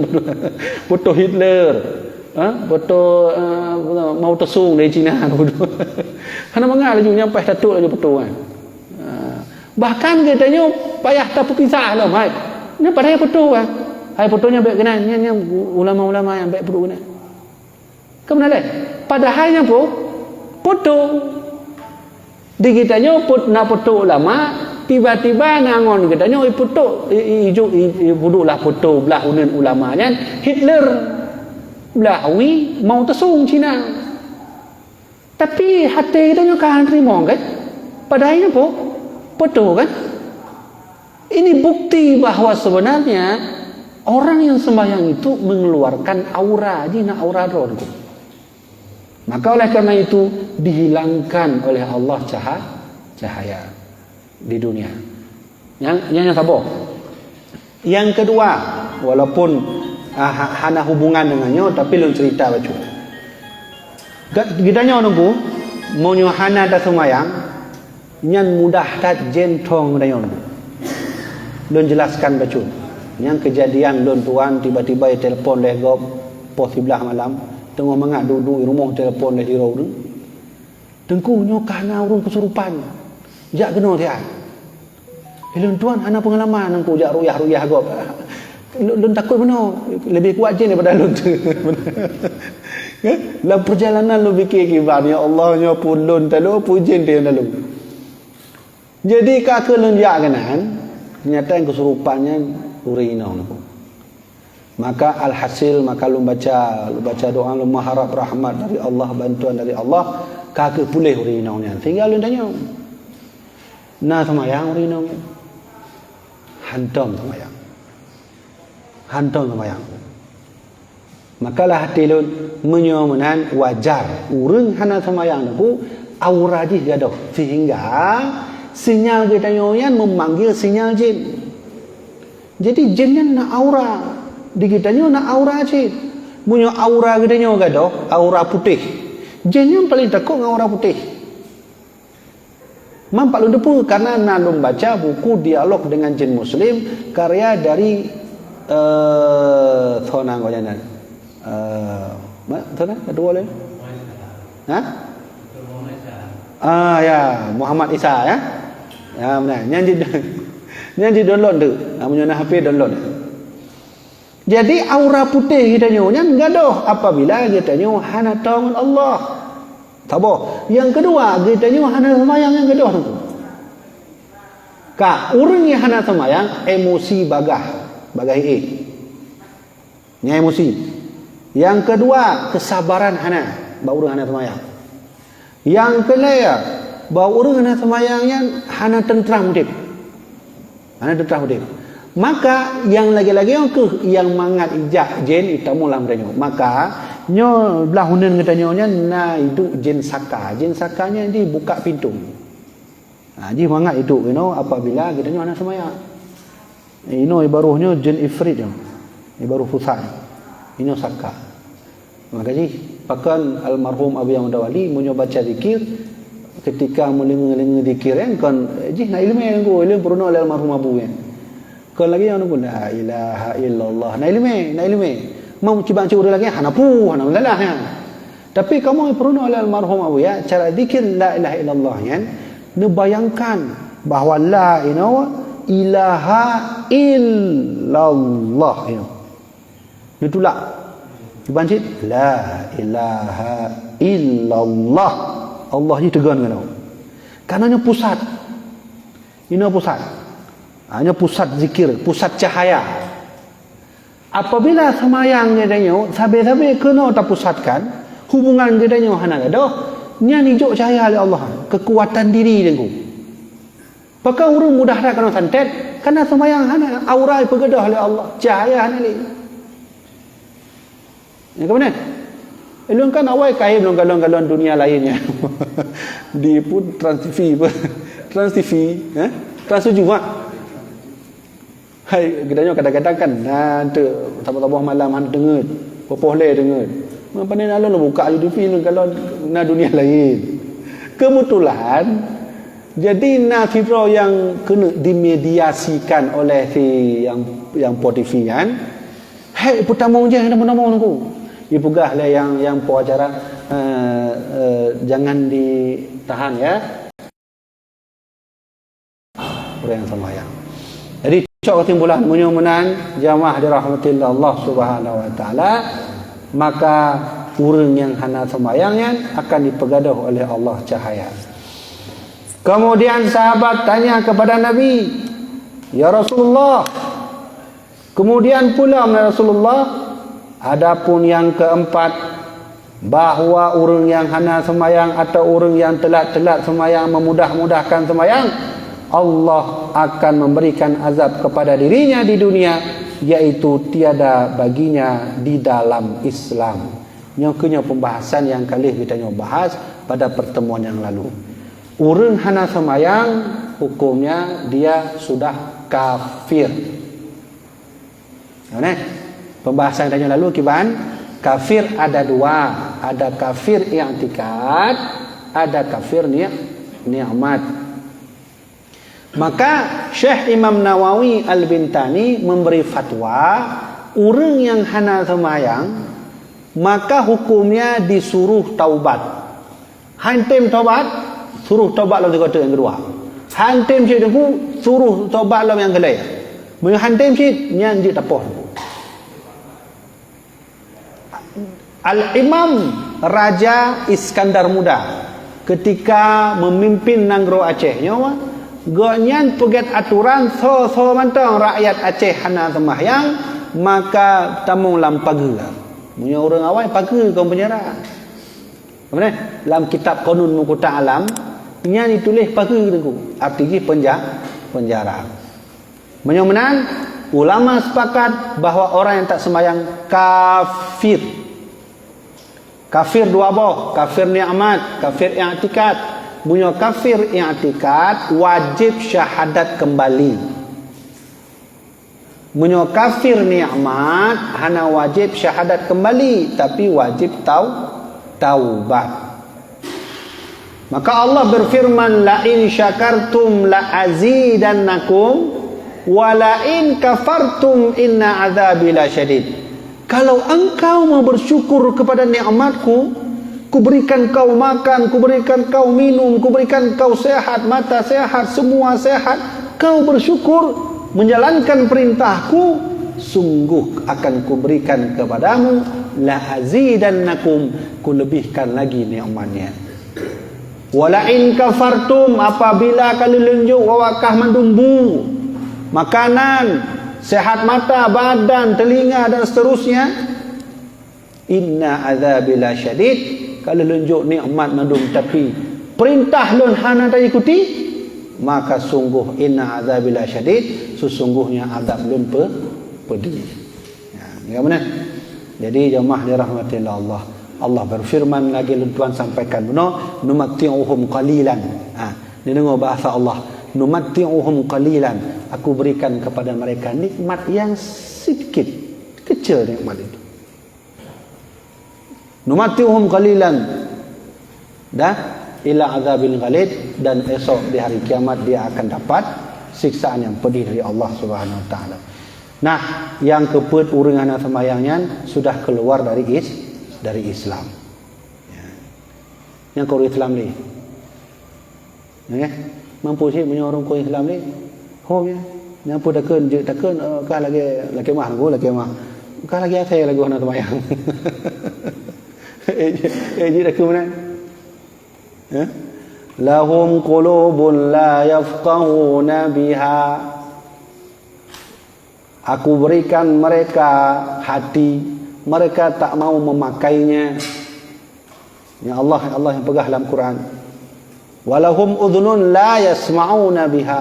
poto Hitler, ha, poto, eh, Mao Tse-tung dari Cina. Hana mangat laju, nyan paih tatok laju poto nyan. Ha. Bahkan geutanyoe payah tapeupisah lom, hai. Nyan padahai putôh kan. Hai putôh nyan bèk keunan, nyan, nyan ulama-ulama nyang bèk putôh keunan. Keubeuna lé? Padahai nyan po-, putôh. Di geutanyoe put-, na putôh ulama, tiba-tiba na ngon geutanyoe iputôh, i, i, ijuk, i, i, puduklah putôh blah uneun ulama nyan, Hitler. Blah wie Mao Tse-tung Cina. Tapi até geutanyoe ka han teurimong kan? Padahai nyan po-, putôh kan? Ini bukti bahwa sebenarnya orang yang sembahyang itu mengeluarkan aura, jih na aura droe. Maka oleh karena itu dihilangkan oleh Allah caha-, cahaya di dunia. Nyang, nyang, nyang saboh. Yang kedua, walaupun, ah, ha-, hana hubungan dengan nyoe, tapi lôn cerita bacut. Gat-, geutanyoe nunggu, meunyoe hana taseumayang, nyan mudah that jén thong geutanyoe nunggu. Lôn jelaskan bacut. Nyang keujadian lôn tuan tiba-tiba itelepon lé gob poh siblaih malam, teungoh mangat duek-duek rumoh telepon lé sidroe ureueng. "Teungku, nyoe ka na ureueng keusurupan. Jak keunoe siat." "Eh, lôn tuan hana peungalaman Teungku jak ruyah-ruyah gob. Lôn, lôn takot bunoe, leubeh kuat jén daripada lôn." Lam perjalanan lôn pike kiban, "Ya Allah, nyoe peue lôn taloe, peue jén teuh lôn." Jadi ka keuh lôn jak keunan, nyata nyang keusurupan nyan ureueng inong Teungku. Maka alhasil, maka lôn baca, lôn baca doa, lôn meuharab rahmat dari Allah, bantuan dari Allah, ka keuh puléh ureueng inong nyan. Sehingga lôn tanyong, "Na seumayang ureueng inong nyan?" "Hantom seumayang. Hantom seumayang." Maka lah até lôn, meunyoe meunan wajar ureueng hana seumayang Teungku, aura jih gadôh. Sehingga sinyal geutanyoe nyan memanggil sinyal jén. Jadi, jén nyan na aura. Di geutanyoe na aura cit. Meunyoe aura geutanyoe gadôh, aura putéh, jén nyan paleng takot ngon aura putéh. Man pat lôn teupeue, karena na lôn baca buku Dialog dengan Jin Muslim, karya dari, eh, soe nan gobnyan? Eh, ma-, soe nan? Ketua laén? Ha? Ah, ya, Muhammad Isa, ya. Ya, benar. Nyan di, nyan di download tu. Ah, meunyoe na H P download. Jadi, aura putéh geutanyoe nyan gadôh apabila geutanyoe hana tô ngon Allah. Saboh. Nyang keudua, geutanyoe hana seumayang nyan gadôh Teungku. Ka, ureueng nyang hana seumayang, emosi bagah, bagah éh. Nyan emosi. Nyang keudua, keusabaran hana, bak ureueng hana seumayang. Nyang keulhèe, bak ureueng hana seumayang nyan hana teuntram udép. Hana teuntram udép. Maka, nyang lagèe-lagèe nyoe keuh nyang mangat ijak jén itamong lam tanyoe. Maka, nyoe blah uneun geutanyoe nyan na iduek jén saka. Jén saka nyan jibukak pintoe. Ha, jih mangat iduek inoe apabila geutanyoe hana seumayang. Inoe ibaroh nyoe jén ifrit nyoe. Ibaroh pusat nyoe. Inoe saka. Maka jih, pakon almarhum Abuya Muda Wali, meunyoe baca zikir, ketika meudeungoe-deungoe zikir nyan, kon, jih na ileumèe nyan, ileumèe peurunoe lé almarhum Abu nyan. Kon lagèe nyan, "La ilaha illallah." Na ileumèe, na ileumèe. Meunyoe kiban cit ureueng lagèe nyan, hana peue, hana masalah nyan. Tapi kamoe peurunoe lé almarhum Abuya, cara zikir la ilaha illallah nyan, neubayangkan bahwa la inoe ilaha illallah inoe. Neutulak. Kiban cit, "La ilaha illallah." Allah jih teugon keunoe. Karena nyoe pusat. Inoe pusat. Ha, nyoe pusat zikir, pusat cahaya. Apabila seumayang geutanyoe sabe-sabe keunoe tapusatkan, hubungan geutanyoe hana gadôh, nyan ijok cahaya lé Allah, keukuatan diri Teungku. Pakon ureueng mudah that keunoe santet, karena seumayang hana, aura ipeugadôh lé Allah, cahaya hana lé. Nyang keubeuna? Ulôn kan awai ka hèm lôn kalon-kalon dunia laén nyan. Di pun Trans T V pun. Trans T V, eh? Trans tujuh, ha? Hai, geutanyoe kadang-kadang kan, na teuk saboh-saboh malam han teungeut, poh-poh lé teungeut. Meupané na lôn buka YouTube lôn kalon na dunia laén. Kebetulan, jadi na sidroe nyang keuneuk dimediasikan oleh si nyang, nyang po T V nyan. Hai, peutamong jih, hana peutamong Teungku. Ipeugah lé nyang, nyang po acara, eh, eh, "Jangan ditahan, ya." Ureueng nyang seumayang. Jadi, Cok kesimpulan, meunyoe meunan, jamaah dirahmati Allah Subhanahu wa Taala, maka ureuëng nyang hana seumayang nyan akan dipeugadôh oleh Allah cahaya. Kemudian sahabat tanya kepada Nabi, "Ya Rasulullah, kemudian pula, ya Rasulullah?" Adapun yang keempat, bahwa ureuëng nyang hana seumayang atau ureuëng nyang teulat-teulat seumayang, memudah-mudahkan seumayang, Allah akan memberikan azab kepada dirinya di dunia, yaitu tiada baginya di dalam Islam. Nyoe keunyoe pembahasan nyang ka lheueh geutanyoe bahas pada pertemuan yang lalu. Ureuëng hana seumayang, hukumnya dia sudah kafir. Nah, pembahasan tanyoe lalu kiban, kafir ada dua, ada kafir i'tikad, ada kafir ni-, nikmat. Maka Syekh Imam Nawawi Al-Bintani memberi fatwa, ureuëng nyang hana seumayang, maka hukumnya disuruh taubat. Han tem tobat, suruh tobat lom sigoe teuk nyang keudua. Han tem cit teungku, suruh tobat lom nyang keulhèe. Meunyoe han tem cit, nyan jeuet tapoh teungku. Al-Imam Raja Iskandar Muda ketika memimpin nanggroe Aceh nyoe, gobnyan peugét aturan soe-soe mantong rakyat Aceh hana seumahyang, maka tamong lam pageue. Meunyoe ureuëng awai, pageue kon peunjara. Apa ni? Lam kitab Qanun Mukutah Alam, nyan dituléh pageue teungku. Arti jih penja-, penjara. Meunyoe meunan, ulama sepakat bahwa orang yang tak sembahyang kafir. Kafir dua boh, kafir nikmat, kafir i'tikad. Meunyoe kafir i'tikad, wajib syahadat kembali. Meunyoe kafir nikmat, hana wajib syahadat kembali, tapi wajib tau-, taubat. Maka Allah berfirman, "La in syakartum la azidannakum, wa la in kafartum inna adzabi lasyadid." Kalau engkau mau bersyukur kepada nikmatku, kuberikan kau makan, kuberikan kau minum, kuberikan kau sehat, mata sehat, semua sehat, kau bersyukur, menjalankan perintahku, sungguh akan kuberikan kepadamu, la azidannakum, kulebihkan lagi nikmatnya. Wa la in kafartum, apabila ka lheueh lôn jok bak kah mandum bu, makanan, sehat mata, badan, telinga, dan seterusnya, inna adzabi lasyadid, ka lheueh lôn jok nikmat mandum, tapi perintah lôn hana taikuti, maka sungguh, inna adzabi lasyadid, sesungguhnya azab lôn pe-, pedih. Ya, ya benar. Jadi jamaah dirahmati Allah. Allah berfirman lagi lôn tuan sampaikan bunoe, "Numatti'uhum qalilan." Ha, didengar bahasa Allah, "Numatti'uhum qalilan." Aku berikan kepada mereka nikmat yang sedikit, kecil nikmat itu. "Numatti'uhum qalilan." Dah, "ila azabin ghalid," dan esok di hari kiamat dia akan dapat siksaan yang pedih dari Allah Subhanahu wa Taala. Nah, yang keupeuet ureuëng hana seumayang nyan sudah keluar dari is-, dari Islam. Ya. Nyang keu ureuëng Islam lé. Nggih. Mampu cit meunyoe ureuëng keu Islam lé. Ho nyan. Nyang peue takheun, jeuet takheun, eh, kah lagée, lagée mah, lagée mah. Kah lagée asai lagoe hana seumayang. Eh, jeuet takheun meunan. Eh? "Lahum qulubun la yafqahuna biha." Aku berikan mereka hati, mereka tak mau memakainya. Ya Allah, ya Allah yang peugah dalam Quran. "Walahum udhunun la yasma'una biha."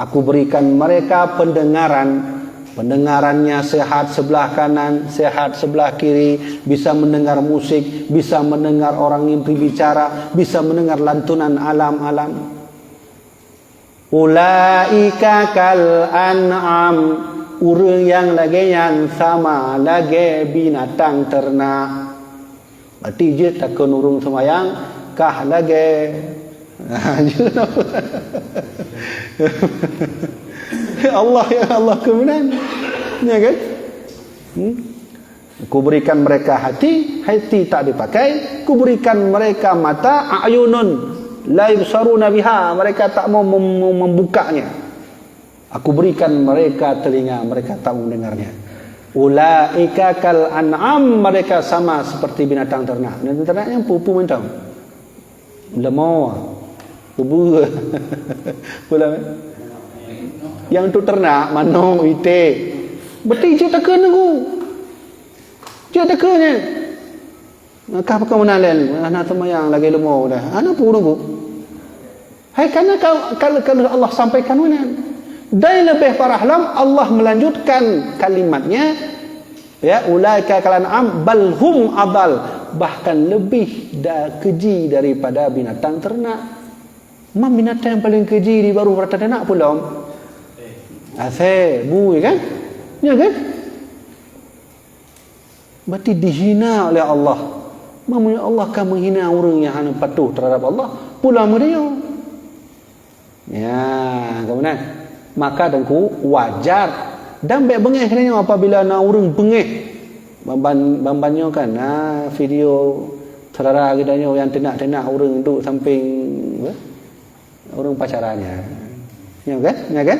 Aku berikan mereka pendengaran. Pendengarannya sehat sebelah kanan, sehat sebelah kiri, bisa mendengar musik, bisa mendengar orang yang berbicara, bisa mendengar lantunan alam-alam. "Ulaika kal an'am," ureuëng nyang lagée nyan sama lagée binatang teurenak. Berarti jeuet takheun ureuëng seumayang kah lagée Allah, ya Allah, keumeunang. Ya kan? Hmm? Kuberikan mereka hati, hati tak dipakai. Kuberikan mereka mata, a'yunun la yubsaruna biha, mereka tak mau mem-, mem-, membukanya. Aku berikan mereka telinga, mereka tak mendengarnya. Ulaika kal an'am, mereka sama seperti binatang ternak. Binatang ternak nyan peue-peue mantong. Leumô, keubeu. Peue lom? Nyang untuk ternak, manok, iték. Berarti jeuet takheun Teungku. Jeuet takheun nyan. Ka pakon meunan lé, hana seumayang lagèe leumô dah. Hana peue Teungku. Hai, karena ka, ka, ka Allah sampaikan meunan. Dan leubeh parah lom, Allah melanjutkan kalimatnya, ya, "Ulaika kal an'am bal hum adal," bahkan lebih da, keji daripada binatang ternak. Mam binatang paling keji di baruh binatang ternak peue lom? Asèe, bui kan? Ya kan? Berarti dihina oleh Allah. Meunyoe Allah ka meuhina ureuëng nyang hana patuh terhadap Allah, peue lom meunyoe. Ya, ka meunan. Maka Teungku wajar dan bèk beungéh geutanyoe apabila na ureuëng beungéh. Ban-ban, ban-ban nyoe kan na video syedara geutanyoe nyang teunak-teunak ureuëng duek sampéng, apa? Ureuëng pacaran nyan. Nyo kan? Nyo kan?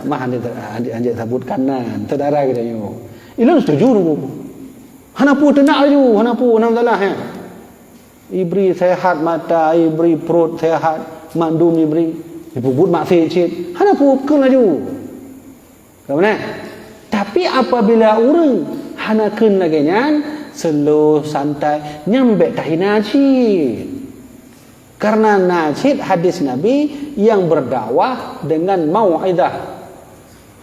Mah anjeuet, anjeuet, anjeuet sabutkan nan, syedara geutanyoe. Ulôn setuju Teungku. Hana peue teunak laju, hana peue, hana masalah, ya. Ibri sehat mata, ibri pruet sehat, mandum ibri. Ipubuet maksiet cit. Hana peue, kheun laju. Ka meunan? Tapi apabila ureuëng hana kheun lagèe nyan, slow, santai, nyan bèk tahina cit. Karena na cit hadis Nabi yang berdakwah dengan mau'izah.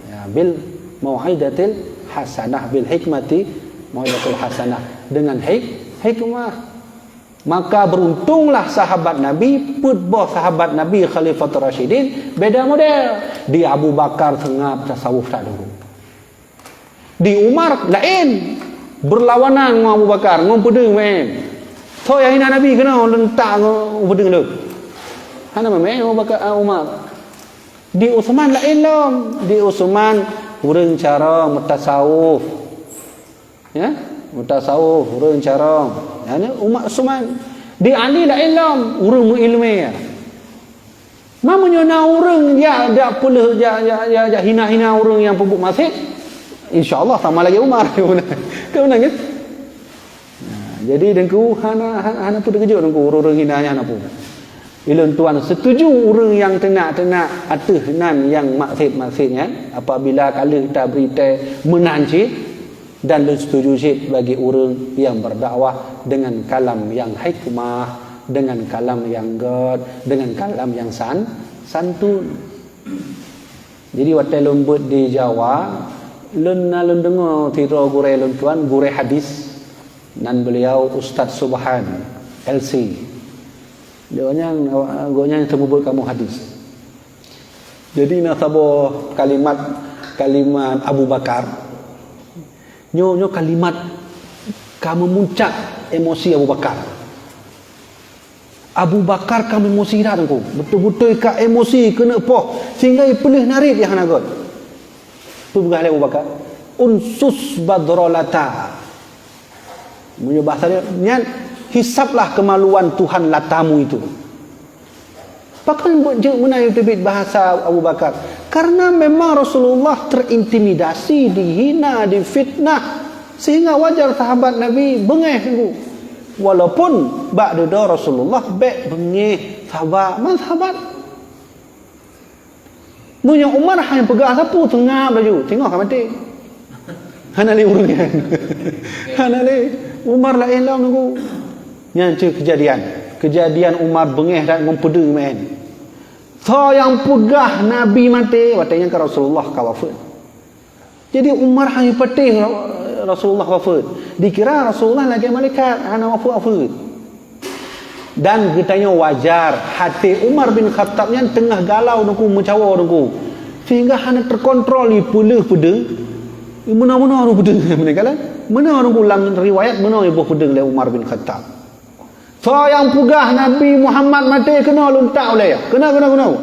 Ya, bil mau'izatil hasanah, bil hikmati mau'izatil hasanah. Dengan hik-, hikmah. Maka beruntunglah sahabat Nabi, peuet boh sahabat Nabi Khalifatur Rasyidin, beda model. Di Abu Bakar seungab tasawuf that dulu. Di Umar laén, berlawanan ngon Abu Bakar, ngon peudeueng meu'én. Soe nyang hina Nabi keunoe lôn tak ngon peudeueng lôn. Hana meu'én Abu Bakar, ah, Umar. Di Utsman laén lom, di Utsman ureuëng carông meutasawuf. Ya, meutasawuf, ureuëng carông. Ya, ni umat Utsman. Di Ali laén lom, ureuëng meuileumèe. Ma meunyoe na ureuëng jak, jak peuleueh, jak, jak, jak, jak hina-hina ureuëng nyang peubuet maksiet, insya Allah sama lagèe Umar. Ka meunan kan? Nah, jadi Teungku hana, hana, hana peue teukeujot Teungku, ureuëng-ureuëng hina nyan hana peue. Ulôn tuan setuju ureuëng nyang teunak-teunak ateueh nan nyang maksiet-maksiet nyan, apabila ka lheueh tabri tée meunan cit, dan lôn setuju cit bagi ureuëng nyang berdakwah dengan kalam nyang hikmah, dengan kalam nyang gèt, dengan kalam nyang san-, santun. Jadi watée lôn beuet di Jawa, lôn na lôn deungoe sidroe gurée lôn tuan, gurée hadis, nan beliau Ustaz Subhan, L C. Gobnyan, gobnyan seumeubeuet kamoe hadis. Jadi na saboh kalimat, kalimat Abu Bakar. Nyoe, nyoe kalimat ka meumuncak emosi Abu Bakar. Abu Bakar ka meumusi that Teungku. Beutôi-beutôi ka emosi keuneuk poh sehingga ipeuleueh narit nyang hana gèt. Peue peugah lé Abu Bakar? "Unsus badra Lata." Meunyoe bahasa dia, nyan, "Hisablah kemaluan Tuhan Latamu itu." Pakon buet jeuet meunan teubiet bahasa Abu Bakar? Karena memang Rasulullah terintimidasi, dihina, difitnah, sehingga wajar sahabat Nabi beungéh Teungku. Walaupun bak dudoe Rasulullah bèk beungéh, saba, man sahabat. Meunyoe Umar hana peugah sapeue, seungab laju, singoh ka maté. Hana lé ureuëng nyan. Hana lé. Umar laén lom Teungku. Nyan cit keujadian. Keujadian Umar beungéh that ngon peudeueng meu'én. Soe nyang peugah Nabi maté, watée nyan ka Rasulullah ka wafeuet. Jadi Umar hana patéh Ra-, Rasulullah wafeuet. Dikira Rasulullah lagée malaikat, hana wafeuet-wafeuet. Dan geutanyoe wajar, até Umar bin Khattab nyan teungoh galau Teungku, meucawo Teungku. Sehingga hana teukontrol ipeuleueh peudeueng. Meunoe-meunoe ureuëng peudeueng, meunoe kan? Meunoe Teungku lam riwayat, meunoe iboh peudeueng lé Umar bin Khattab. Soe nyang peugah Nabi Muhammad maté, keunoe lôn tak ulée. Keunoe, keunoe, keunoe.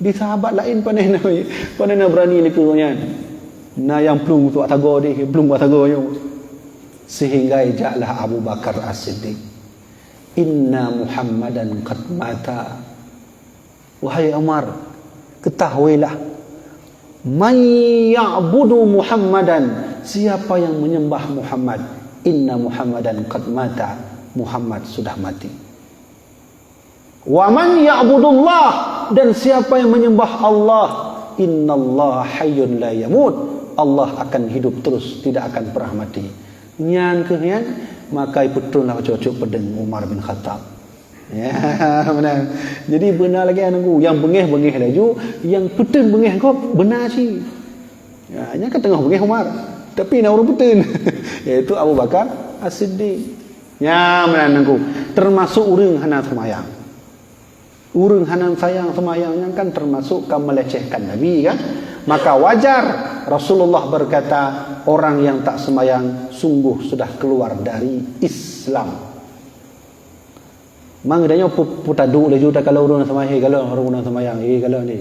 Di sahabat laén pane na, pane na beurani lé keu nyan. Na nyang plueng bak sagoe deh, plueng bak sagoe nyoe. Sehingga ijaklah Abu Bakar As-Siddiq. "Inna Muhammadan qad mata." Wahai Umar, ketahuilah "Man ya'budu Muhammadan," siapa yang menyembah Muhammad, "inna Muhammadan qad mata," Muhammad sudah mati. "Wa man ya'budullah," dan siapa yang menyembah Allah, "innallaha hayyun la yamut," Allah akan hidup terus, tidak akan pernah mati. Nyan keuh nyan, maka ipeutrönlah bacut-bacut peudeueng Umar bin Khattab. Ya, beuna. Jadi beuna lagée nunggu, nyang beungéh-beungéh laju, nyang peuteun beungéh gob beuna cit. Ya, nyan ka teungoh beungéh Umar, tapi na ureuëng peuteun, yaitu Abu Bakar As-Siddiq. Nya meunan nunggu, termasuk ureuëng hana seumayang. Ureuëng hana sayang seumayang nyan kan termasuk ka melecehkan Nabi kan? Maka wajar Rasulullah berkata, "Orang yang tak sembahyang sungguh sudah keluar dari Islam." Mang geutanyoe pu-, peuduek laju takalon ureuëng seumayang, "Hei, kalon ureuëng seumayang, hei, kalon ni."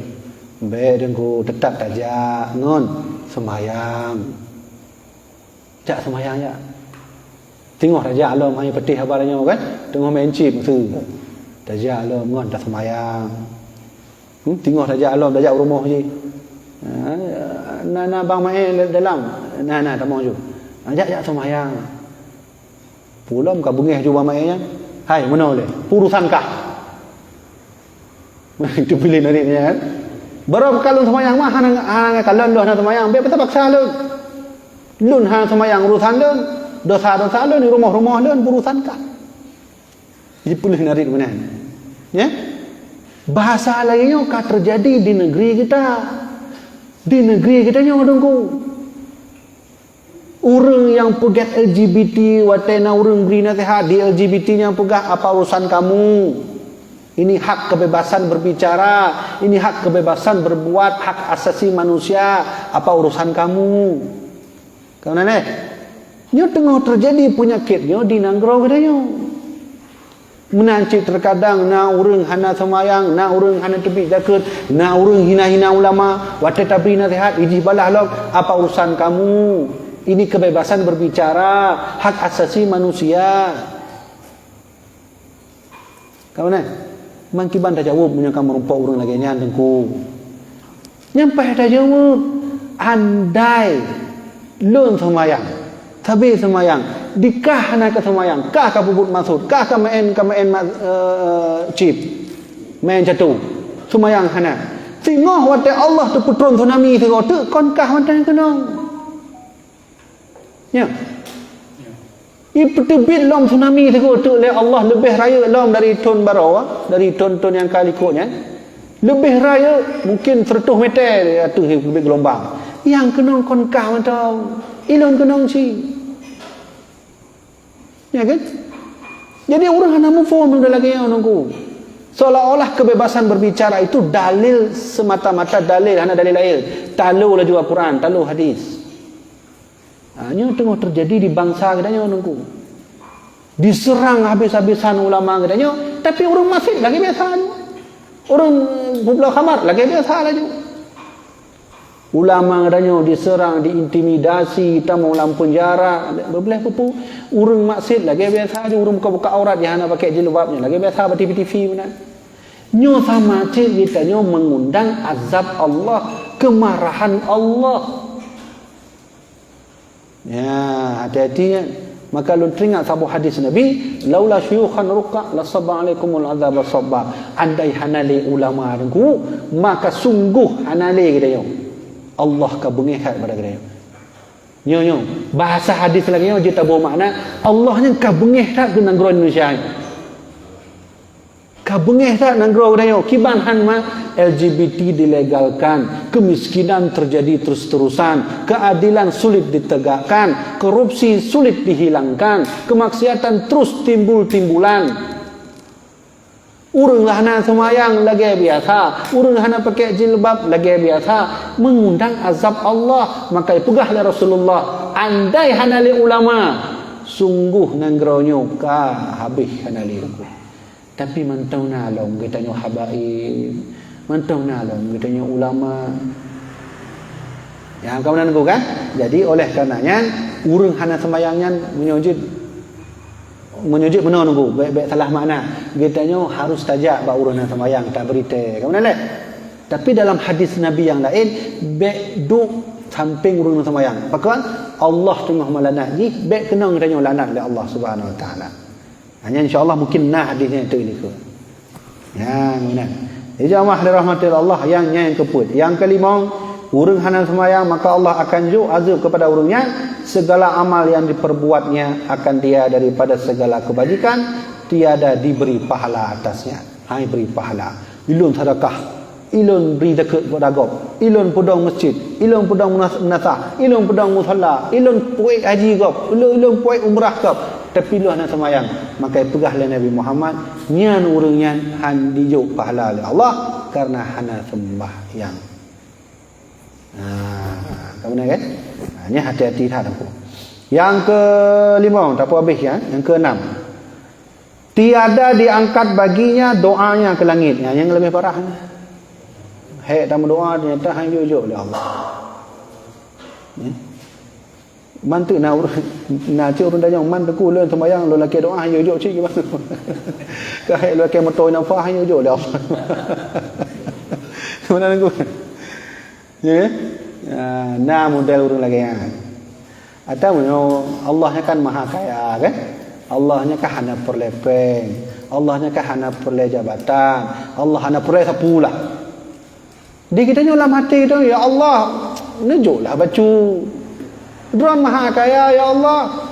Bék teungku, teutap tajak ngon seumayang. Jak seumayang jak. Teungoh tajak lom, hai patéh haba nyoe kan, teungoh main chip meusu. Tajak lom ngon taseumayang. Hmm, teungoh tajak lom, tajak u rumoh jih. Ha, na, na bang maé dalam. Na, na tamong ju. Ha, jak, jak seumayang. Pulom ka beungéh ju bang maé nyan. Hai, meunoe lé. Urusan kah. Itu pilih narit nyan kan. Baroe ka lôn seumayang mah hana, hana kalon lôn hana seumayang, bék paksa lôn. Lôn hana seumayang urusan lôn, dosa-dosa lôn di rumoh-rumoh lôn urusan kah. Jipilih narit meunan. Ya? Bahasa laén nyoe ka terjadi di negeri kita. Di negeri kita nyoe, Teungku. Ureuëng nyang peugét L G B T, watée na ureuëng bri naseuhat di L G B T nyang peugah, "Apa urusan kamu? Ini hak kebebasan berbicara, ini hak kebebasan berbuat, hak asasi manusia, apa urusan kamu?" Ka meunan, eh? Nyoe teungoh teujadi peunyakét nyoe di nanggroe geutanyoe. Meunan cit teukadang na ureuëng hana seumayang, na ureuëng hana teubiet zakeuet, na ureuëng hina-hina ulama, watée tabri naseuhat, ijih balaih lom, "Apa urusan kamu? Ini kebebasan berbicara, hak asasi manusia." Kawan, eh? Mangkiban tajaweueb meunyoe ka meurumpok ureuëng lagée nyan, Teungku. Nyan paih tajaweueb, andai lôn seumayang, sabe seumayang, di kah hana ka seumayang, kah ka peubuet maksud, kah ka maén, ka maén ma-, eh, chip, maén cato, seumayang hana. Singoh watée Allah teupeutron tsunami sigoe teuk kon kah mantong keunong. Nyo. Ipeuteubiet lom tsunami sigoe teuk lé Allah leubeh rayeuk lom dari thon baroe, dari thon-thon nyang ka likot nyan. Leubeh rayeuk, mungkin seratus meter ateueh geubit geulumbang. Nyang keunong kon kah mantong, ilôn keunong cit. Ya kan? Jadi ureuëng hana muphom lagée nyoe, Teungku. Seolah-olah kebebasan berbicara itu dalil semata-mata dalil, hana dalil laén. Talo laju Al-Quran, talo hadis. Ha, nyoe teungoh teujadi di bansa geutanyoe, Teungku. Diseurang habis-habisan ulama geutanyoe, tapi ureuëng maksiet lagée biasa laju. Ureuëng peubloe khamar lagée biasa laju. Ulama geutanyoe diseurang, diintimidasi, tamong lam peunjara, beubleh peue-peue. Ureuëng maksiet lagée biasa laju, ureuëng buka-buka aurat nyang hana pakai jilbab nyan lagée biasa bak T V-T V meunan. Nyoe sama cit geutanyoe mengundang azab Allah, kemarahan Allah. Ya, hati-hati nyan. Maka lôn teuingat saboh hadis Nabi, "Laula syuyukhan rukka la sabba alaikumul azaba sabba." Andai hana lé ulama, Teungku, maka sungguh hana lé geutanyoe, Allah ka beungéh that bak geutanyoe. Nyoe, nyoe, bahasa hadis lagée nyoe jeuet taboh makna, Allah nyan ka beungéh that keu nanggroe Indonesia nyoe. Ka beungéh that nanggroe geutanyoe, kiban han ma L G B T dilegalkan, kemiskinan terjadi terus-terusan, keadilan sulit ditegakkan, korupsi sulit dihilangkan, kemaksiatan terus timbul-timbulan. Ureuëng hana seumayang lagée biasa, ureuëng hana pakai jilbab lagée biasa, mengundang azab Allah. Maka ipeugah lé Rasulullah, andai hana lé ulama, sungguh nanggroe nyoe ka habéh hana lé. Tapi mantong na lom geutanyoe habaib, mantong na lom geutanyoe ulama. Nyang ka meunan, Teungku, kan? Jadi, oleh karena nyan, ureuëng hana seumayang nyan meunyoe jeuet, meunyoe jeuet meunoe, Teungku, bék, bék salah makna. Geutanyoe harus tajak bak ureuëng hana seumayang, tabri tée. Ka meunan lé? Tapi dalam hadis Nabi nyang laén, bèk duek sampéng ureuëng seumayang. Pakon? Allah teungoh meulaknat jih, bèk keunong tanyoe laknat lé Allah Subhanahu Wa Taala. Hanya insya Allah mungkin na hadis nyan teuk likot. Ya, meunan. Jadi jamaah dirahmati Allah, nyang nyan nyang keupeuet. Nyang keulimong, ureuëng hana seumayang, maka Allah akan jok azab kepada ureuëng nyan, segala amal yang diperbuatnya akan dia daripada segala kebajikan, tiada diberi pahala atasnya. Hai beri pahala. Ilôn sedekah, ilôn bri zakeuet kepada gob, ilôn peudong masjid, ilôn peudong meunas-, meunasah, ilôn peudong musala, ilôn puék haji gob, ilôn, ilôn puék umrah gob, tapi lôn hana seumayang. Maka peugah lé Nabi Muhammad, nyan ureuëng nyan han dijok pahala lé Allah karena hana seumbahyang. Ha, ka beuna kan? Ha, nyan hati-hati that aku. Nyang keulimong, tapeuhabéh ya, nyang keuenam. Tiada diangkat baginya doanya ke langit. Nyang, nyang leubeh parah. Hek tameudoa ternyata han jok-jok lé Allah. Ya. Man teuk na ureuëng, na cit ureuëng tanyong, "Man teungku lôn seumayang lôn lakée doa han jok-jok cit gimana?" Ka hek lôn lakée moto Innova han jok-jok lé Allah. Meunan teungku. Ya, kan? Ah, na model ureuëng lagée nyan. Atau meunyoe Allah nyan kan maha kaya, kan? Allah nyan kan hana peureulée péng, Allah nyan kan hana peureulée jabatan, Allah hana peureulée sapeue lah. Di geutanyoe lam até geutanyoe, "Ya Allah, neujok lah bacut. Droen maha kaya, ya Allah.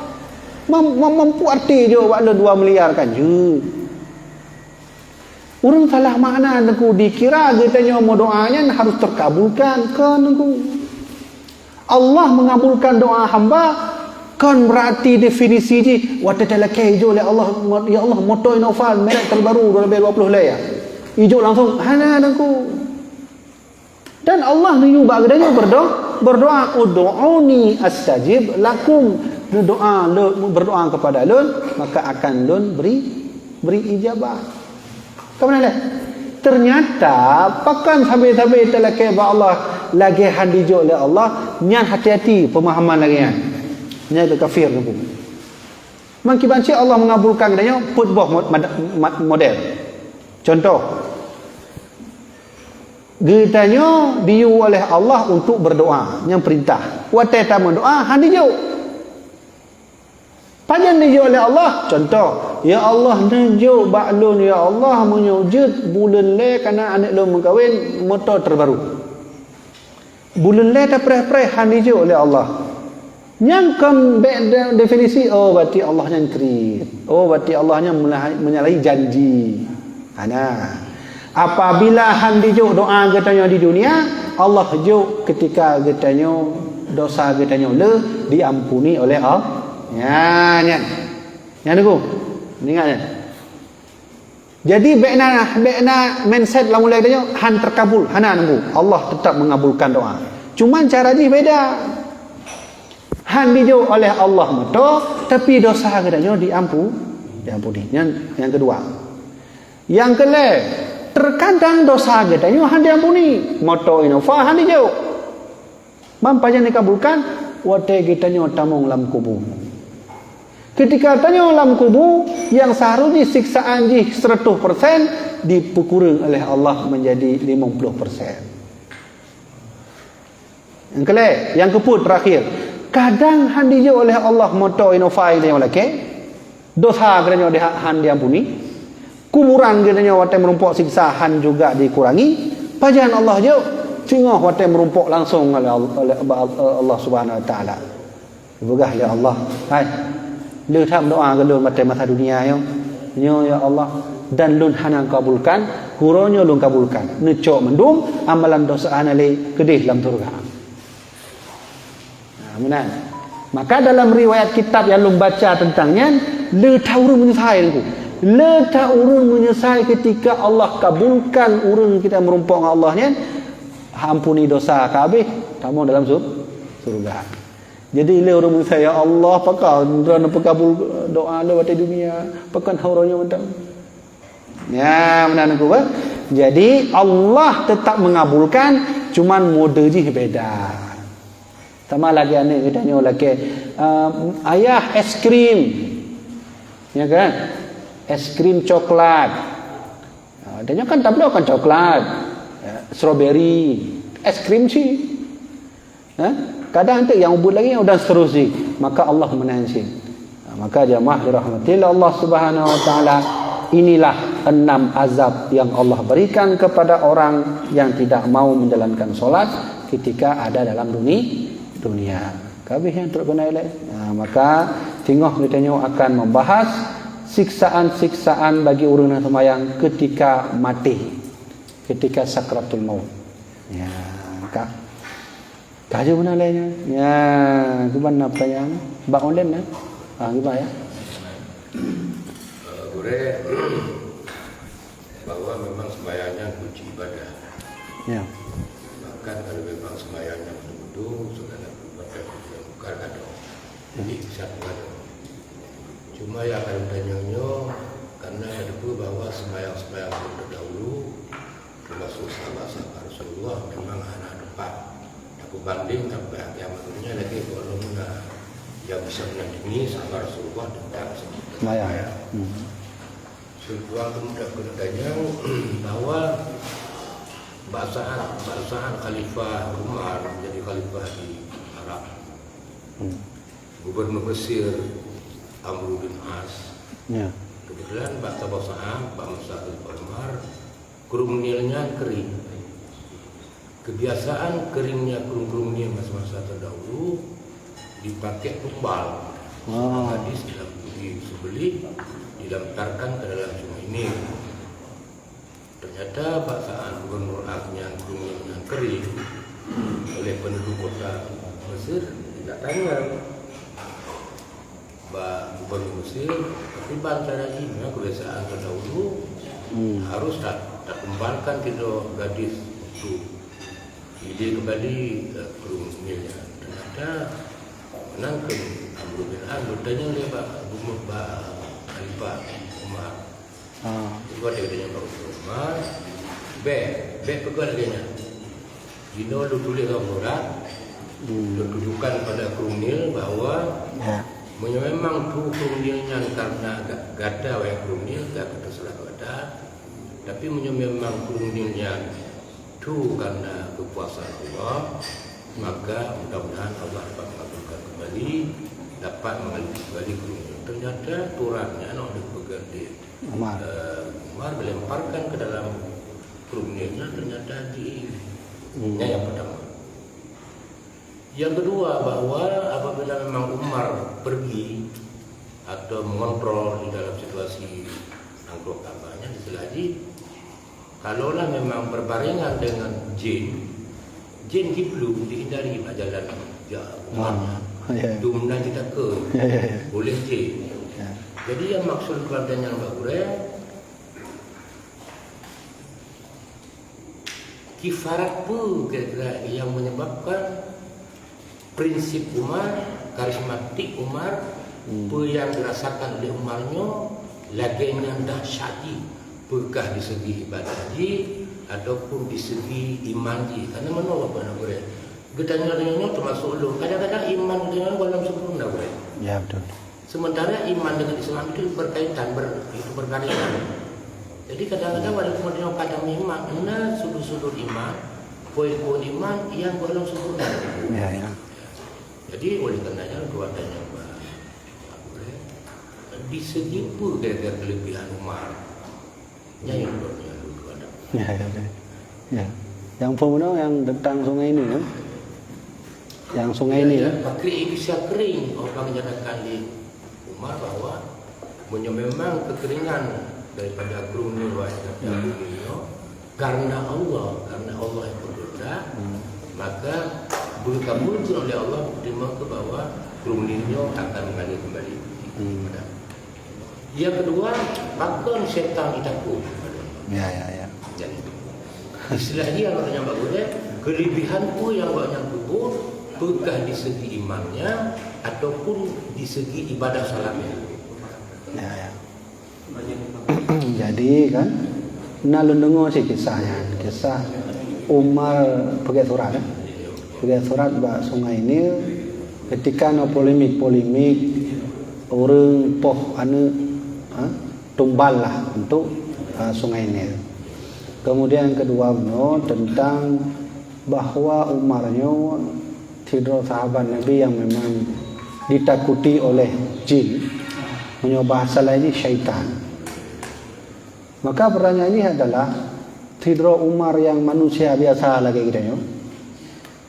Mam-, mam-, mampu até jok bak lôn dua miliar kan jeuet." Ureuëng salah makna teungku, dikira geutanyoe meudoa nyan harus terkabulkan. Kon teungku. Allah mengabulkan doa hamba kon berarti definisi jih watée talakée ijok lé Allah, "Ya Allah, moto Innova merek terbaru dua ribu dua puluh lé ya." Ijok langsung, hana teungku. Dan Allah meunyoe bak geutanyoe berdo-, berdoa, "Ud'uni astajib lakum." Berdoa, berdoa kepada Lôn, maka akan Lôn beri, beri ijabah. Ka meunan lé? Ternyata pakon sabe-sabe talakée bak Allah lagée han dijok lé Allah, nyan hati-hati pemahaman lagée nyan. Nyan keu kafir teungku. Meukiban cit Allah mengabulkan geutanyoe peuet boh mod-, mad-, mad-, model. Contoh, geutanyoe diyue oleh Allah untuk berdoa, nyang perintah. Watée tameudoa han dijok. Pajan dijok lé Allah? Contoh, "Ya Allah, neujok bak lôn, ya Allah, meunyoe jeuet buleuen lhée kana aneuëk lôn meukawen moto terbaru." Buleuen lhée tapreh-preh han dijok lé Allah. Nyan kon bék de-, definisi, oh, berarti Allah nyan kriet. Oh, berarti Allah nyan meulaha-, menyalahi janji. Hana. Apabila han dijok doa geutanyoe di dunia, Allah jok ketika geutanyoe, dosa geutanyoe le diampuni oleh Allah. Nyan, nyan. Nyan teungku. Ingat nyan. Jadi bék na, bék na mindset lam ulée geutanyoe han terkabul, hana teungku. Allah tetap mengabulkan doa. Cuman cara jih beda. Han dijok oleh Allah moto, tapi dosa geutanyoe diampu-, diampuni. Nyan, nyang keudua. Nyang keulhée, terkadang dosa geutanyoe han diampuni, moto Innova han dijok. Ban pajan dikabulkan, watée geutanyoe tamong lam kubu. Ketika tanyoe lam kubu, nyang seharusnya siksaan jih seratus persen dipeukureueng oleh Allah menjadi limong puluh persen. Nyang keulhée, nyang keupeuet terakhir, kadang han dijok oleh Allah moto Innova nyang tanyoe lakée, dosa geutanyoe diha-, han diampuni, kuburan geutanyoe watée meurumpok siksa han juga dikurangi, pajan Allah jok, singoh watée meurumpok langsong oleh Al-, oleh Allah Subhanahu Wa Taala. Geupeugah lé Allah, "Hai, le that meudoa keu lôn watée masa dunia nyoe. Nyoe, ya Allah, dan lôn hana kabulkan, uroe nyoe lôn kabulkan. Neucok mandum amalan dosa hana lé keudeh lam syeuruga." Nah, meunan. Maka dalam riwayat kitab nyang lôn baca teuntang nyan, le that ureuëng meunyeusai teungku. Le that ureuëng meunyeusai ketika Allah kabulkan ureuëng kita meurumpok ngon Allah nyan, ampuni dosa ka habéh, tamong dalam sur-, syeuruga. Jadi, lé ureuëng meunyeusai, "Ya Allah, pakon Droeneuh peukabul doa lôn watée dunia, pakon uroe nyoe mantong?" Ya, meunan teungku, bah. Jadi, Allah tetap mengabulkan, cuman mode jih beda. Sama lagée aneuëk geutanyoe lakée, ehm, "Ayah, es krim." Ya kan? Es krim coklat. Ha, tanyoe kan tabloe kan coklat. strawberry, es krim sih. Ha? Kadang tu nyang ubit lagi, dan seterusnya. Maka Allah meunan cit. Ha, maka jamaah dirahmati Allah Subhanahu wa taala, inilah enam azab yang Allah berikan kepada orang yang tidak mau menjalankan solat ketika ada dalam duni-, dunia. Ka abéh nyan, trok keunan ilée. Ha, maka singoh geutanyoe akan membahas siksaan-siksaan bagi ureuëng nyang seumayang ketika mati, ketika sakratul maut. Ya, ka. Ka jeuet meunan lé nyan. Ya, kiban na pertanyaan? Bak online na? Ah, kiban ya? Eh, gurée, bahwa memang sembahyang nyan kunci ibadah. Ya. Bahkan kalau memang sembahyang nyan betul-betul, segala perbuatan yang bukan ada. Jadi, bisa ada. Cuma yang akan ditanya nyoe, karena ada pun bahwa sembahyang-sembahyang terdahulu, termasuk sahabat-sahabat Rasulullah, memang hana tepat. Aku banding sampai akhir zaman dunia lagi belum ada yang bisa menandingi sahabat Rasulullah tentang segi Sembahyang. Hmm. Sebuah kemudian kena tanya bahwa bak saat, bak saat Khalifah Umar menjadi khalifah di Arab, Hmm. Gubernur Mesir Amr bin As. Ya. Kebetulan bak saboh saat, bak masa Khalifah Umar, Krueng Nil nyan kering. Kebiasaan keringnya krueng-krueng Nil masa-masa terdahulu dipakai tumbal. Oh. Gadis dalam, disembelih dilemparkan ke dalam Sungai Nil. Ternyata bak saat Gubernur As nyan krueng Nil nyan kering oleh penduduk kota Mesir, tidak tanya. Bak Gubernur Mesir, tapi ban cara jih, memang kebiasaan terdahulu, Hmm. harus ta-, tatumbalkan sidroe gadis untuk idéh kembali, eh, krueng Nil nyan. Ternyata, meunan keuh Amr bin As, geutanyong lé bak Gubernur, bak Khalifah Umar. Ah. Cuba dia tanya Pak Umar, bèk, bèk peugah lagèe nyan. Jinoe lôn tuléh lom surat, Hmm. lôn tujukan pada Krueng Nil bahwa Ya. meunyoe memang tu Krueng Nil nyan karena ga-, gata wahai Krueng Nil, gata teuseurah gata. Tapi meunyoe memang Krueng Nil nyan tu karena kekuasaan Allah, maka mudah-mudahan Allah dapat mengabulkan kembali, dapat mengaliri kembali Krueng Nil. Ternyata turang nyan ada peugah di Umar. Eh, Umar dilemparkan ke dalam Krueng Nil nyan, ternyata di Hmm. nyan yang pertama. Yang kedua, bahwa apabila memang Umar pergi atau mengontrol di dalam situasi nanggroe Ka'bah nyan, istilah jih, kalaulah memang berbarengan dengan jin, jin jiplueng dihindari bak jalan jak Umar Ah, nyan. ya. Dum na jitaka Ya, ya, ya. oleh jin. Ya. Jadi, yang maksud kepada nyan bak gurèe, kifarat peue kira-kira yang menyebabkan prinsip Umar, karismatik Umar, Hmm. peue yang dirasakan oleh Umar nyoe lagèe nyan dahsyat jih, peukah di segi ibadah jih ataupun di segi iman jih. Karena meunoe Bapak Ibu gurèe, geutanyoe-tanyoe nyoe termasuk ulôn. Kadang-kadang iman geutanyoe gohlom sempurna gurèe. Ya, betul. Sementara iman dengan Islam itu berkaitan, ber-, itu berkaitan. Jadi kadang-kadang walaupun dia kata iman, na sudut-sudut iman, poin-poin iman yang belum sempurna. Ya, ya. Jadi oleh karenanya dua tanya, di segi apa kira-kira kelebihan Umar? Nyan yang perlu diadu terhadap. Ya, ya, ya. Ya. Yang peue meunoe yang tentang Sungai Nil, kan? Yang Sungai Nil, ya, kan? Pakri bisa kering, orang nyatakan di Umar bahwa meunyoe memang kekeringan daripada Krueng Nil, wahai Hmm. Krueng Nil, karena Allah, karena Allah yang berkehendak, Hmm. maka dikabulkan oleh Allah, diterima ke bahwa Krueng Nil nyoe akan mengalir kembali. Hmm. Yang kedua, pakon setan ditakot. Ya, ya, ya. Jadi, istilah dia orang yang bagus, eh, kelebihan pun yang orang yang kubur, peukah di segi imannya ataupun di segi ibadah salatnya. Ya, ya. Jadi kan, na lôn deungoe cit kisah nyan, kisah Umar peugèt surat, kan? Peugèt surat bak Sungai Nil, ketika na polemik-polemik, ureueng poh aneuk, ha, tumbal lah untuk, ha, Sungai Nil. Kemudian kedua bunoe tentang bahwa Umar nyoe sidroe sahabat Nabi yang memang ditakuti oleh jin, meunyoe bahasa lain ni syaitan. Maka pertanyaan ini adalah, sidroe Umar yang manusia biasa lagée geutanyoe,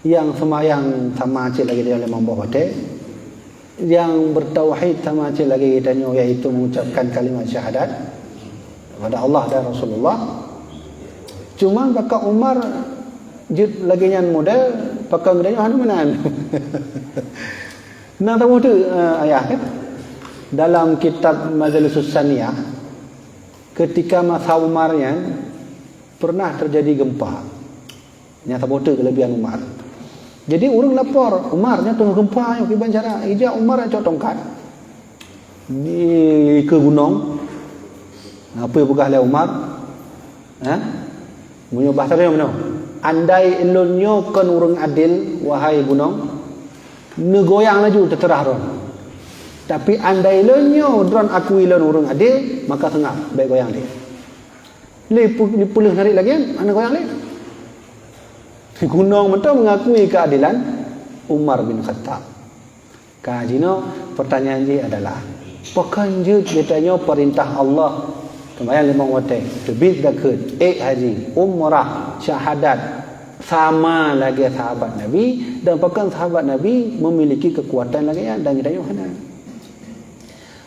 yang seumayang sama cit lagée geutanyoe limong boh watée, yang bertauhid sama cit lagée geutanyoe, yaitu mengucapkan kalimat syahadat kepada Allah dan Rasulullah. Cuma pakon Umar jeuet lagée nyan model, pakon geutanyoe hana meunan. Na tahu tu, eh, ayah, kan? Dalam kitab Majalisus Saniyah, ketika masa Umar nyan, pernah terjadi gempa. Nyang saboh teuk kelebihan Umar. Jadi ureuëng lapor, "Umar, nyoe teungoh gempa nyoe, kiban cara?" Ijak Umar cok tongkat. Di ke gunong. Apa yang peugah lé Umar? Ha? Meunyoe bahasa dia mana? "Andai ulôn nyoe kon ureuëng adil, wahai gunong, neugoyang laju teuteurah droe. Tapi andai lôn nyoe droe akui lôn ureuëng adil, maka seungab, bék goyang deh." Lé pu-, lé peuleueh narit lagée nyan, hana goyang lé. Gunong mantong mengakui keadilan Umar bin Khattab. Ka jinoe, pertanyaan jih adalah, pakon jeuet geutanyoe perintah Allah, seumayang limong watée, teubiet zakeuet, ék haji, umrah, syahadat, sama lagée sahabat Nabi, dan pakon sahabat Nabi memiliki kekuatan lagée nyan dan geutanyoe hana?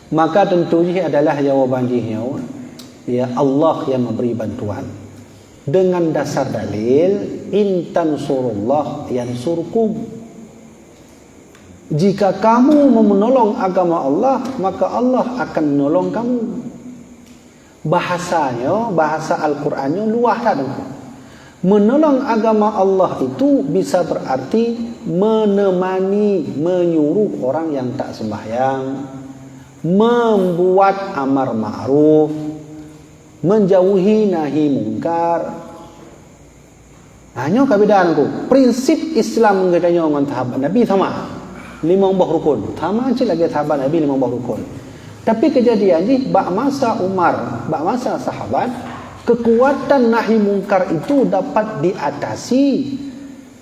Maka tentu jih adalah jawaban jih nyoe, ya, Allah yang memberi bantuan. Dengan dasar dalil, "In tansurullah yansurkum." Jika kamu menolong agama Allah, maka Allah akan menolong kamu. Bahasanya, bahasa Al-Quran nyoe luwah that, Teungku. Menolong agama Allah itu bisa berarti menemani, menyuruh orang yang tak sembahyang, membuat amar ma'ruf, menjauhi nahi mungkar. Nah, nyoe ka beda, Teungku. Prinsip Islam geutanyoe ngon sahabat Nabi sama. Limong boh rukun. Sama cit lagée sahabat Nabi limong boh rukun. Tapi keujadian jih bak masa Umar, bak masa sahabat, kekuatan nahi mungkar itu dapat diatasi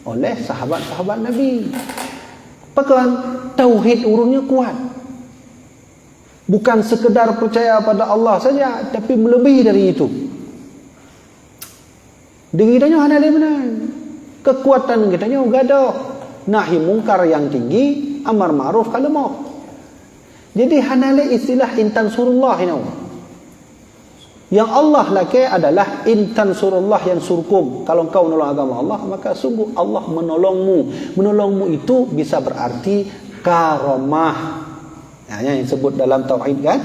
oleh sahabat-sahabat Nabi. Pakon? Tauhid ureuëng nyoe kuat. Bukan sekedar percaya pada Allah saja, tapi melebihi dari itu. Di geutanyoe hana lé meunan. Kekuatan geutanyoe gadôh. Nahi mungkar yang tinggi, amar ma'ruf ka leumoh. Jadi hana lé istilah "In tansurullah" nyoe. Yang Allah lakée adalah "In tansurullah yansurkum." Kalau engkau menolong agama Allah, maka sungguh Allah menolongmu. Menolongmu itu bisa berarti karomah. Nah, yang disebut dalam tauhid kan?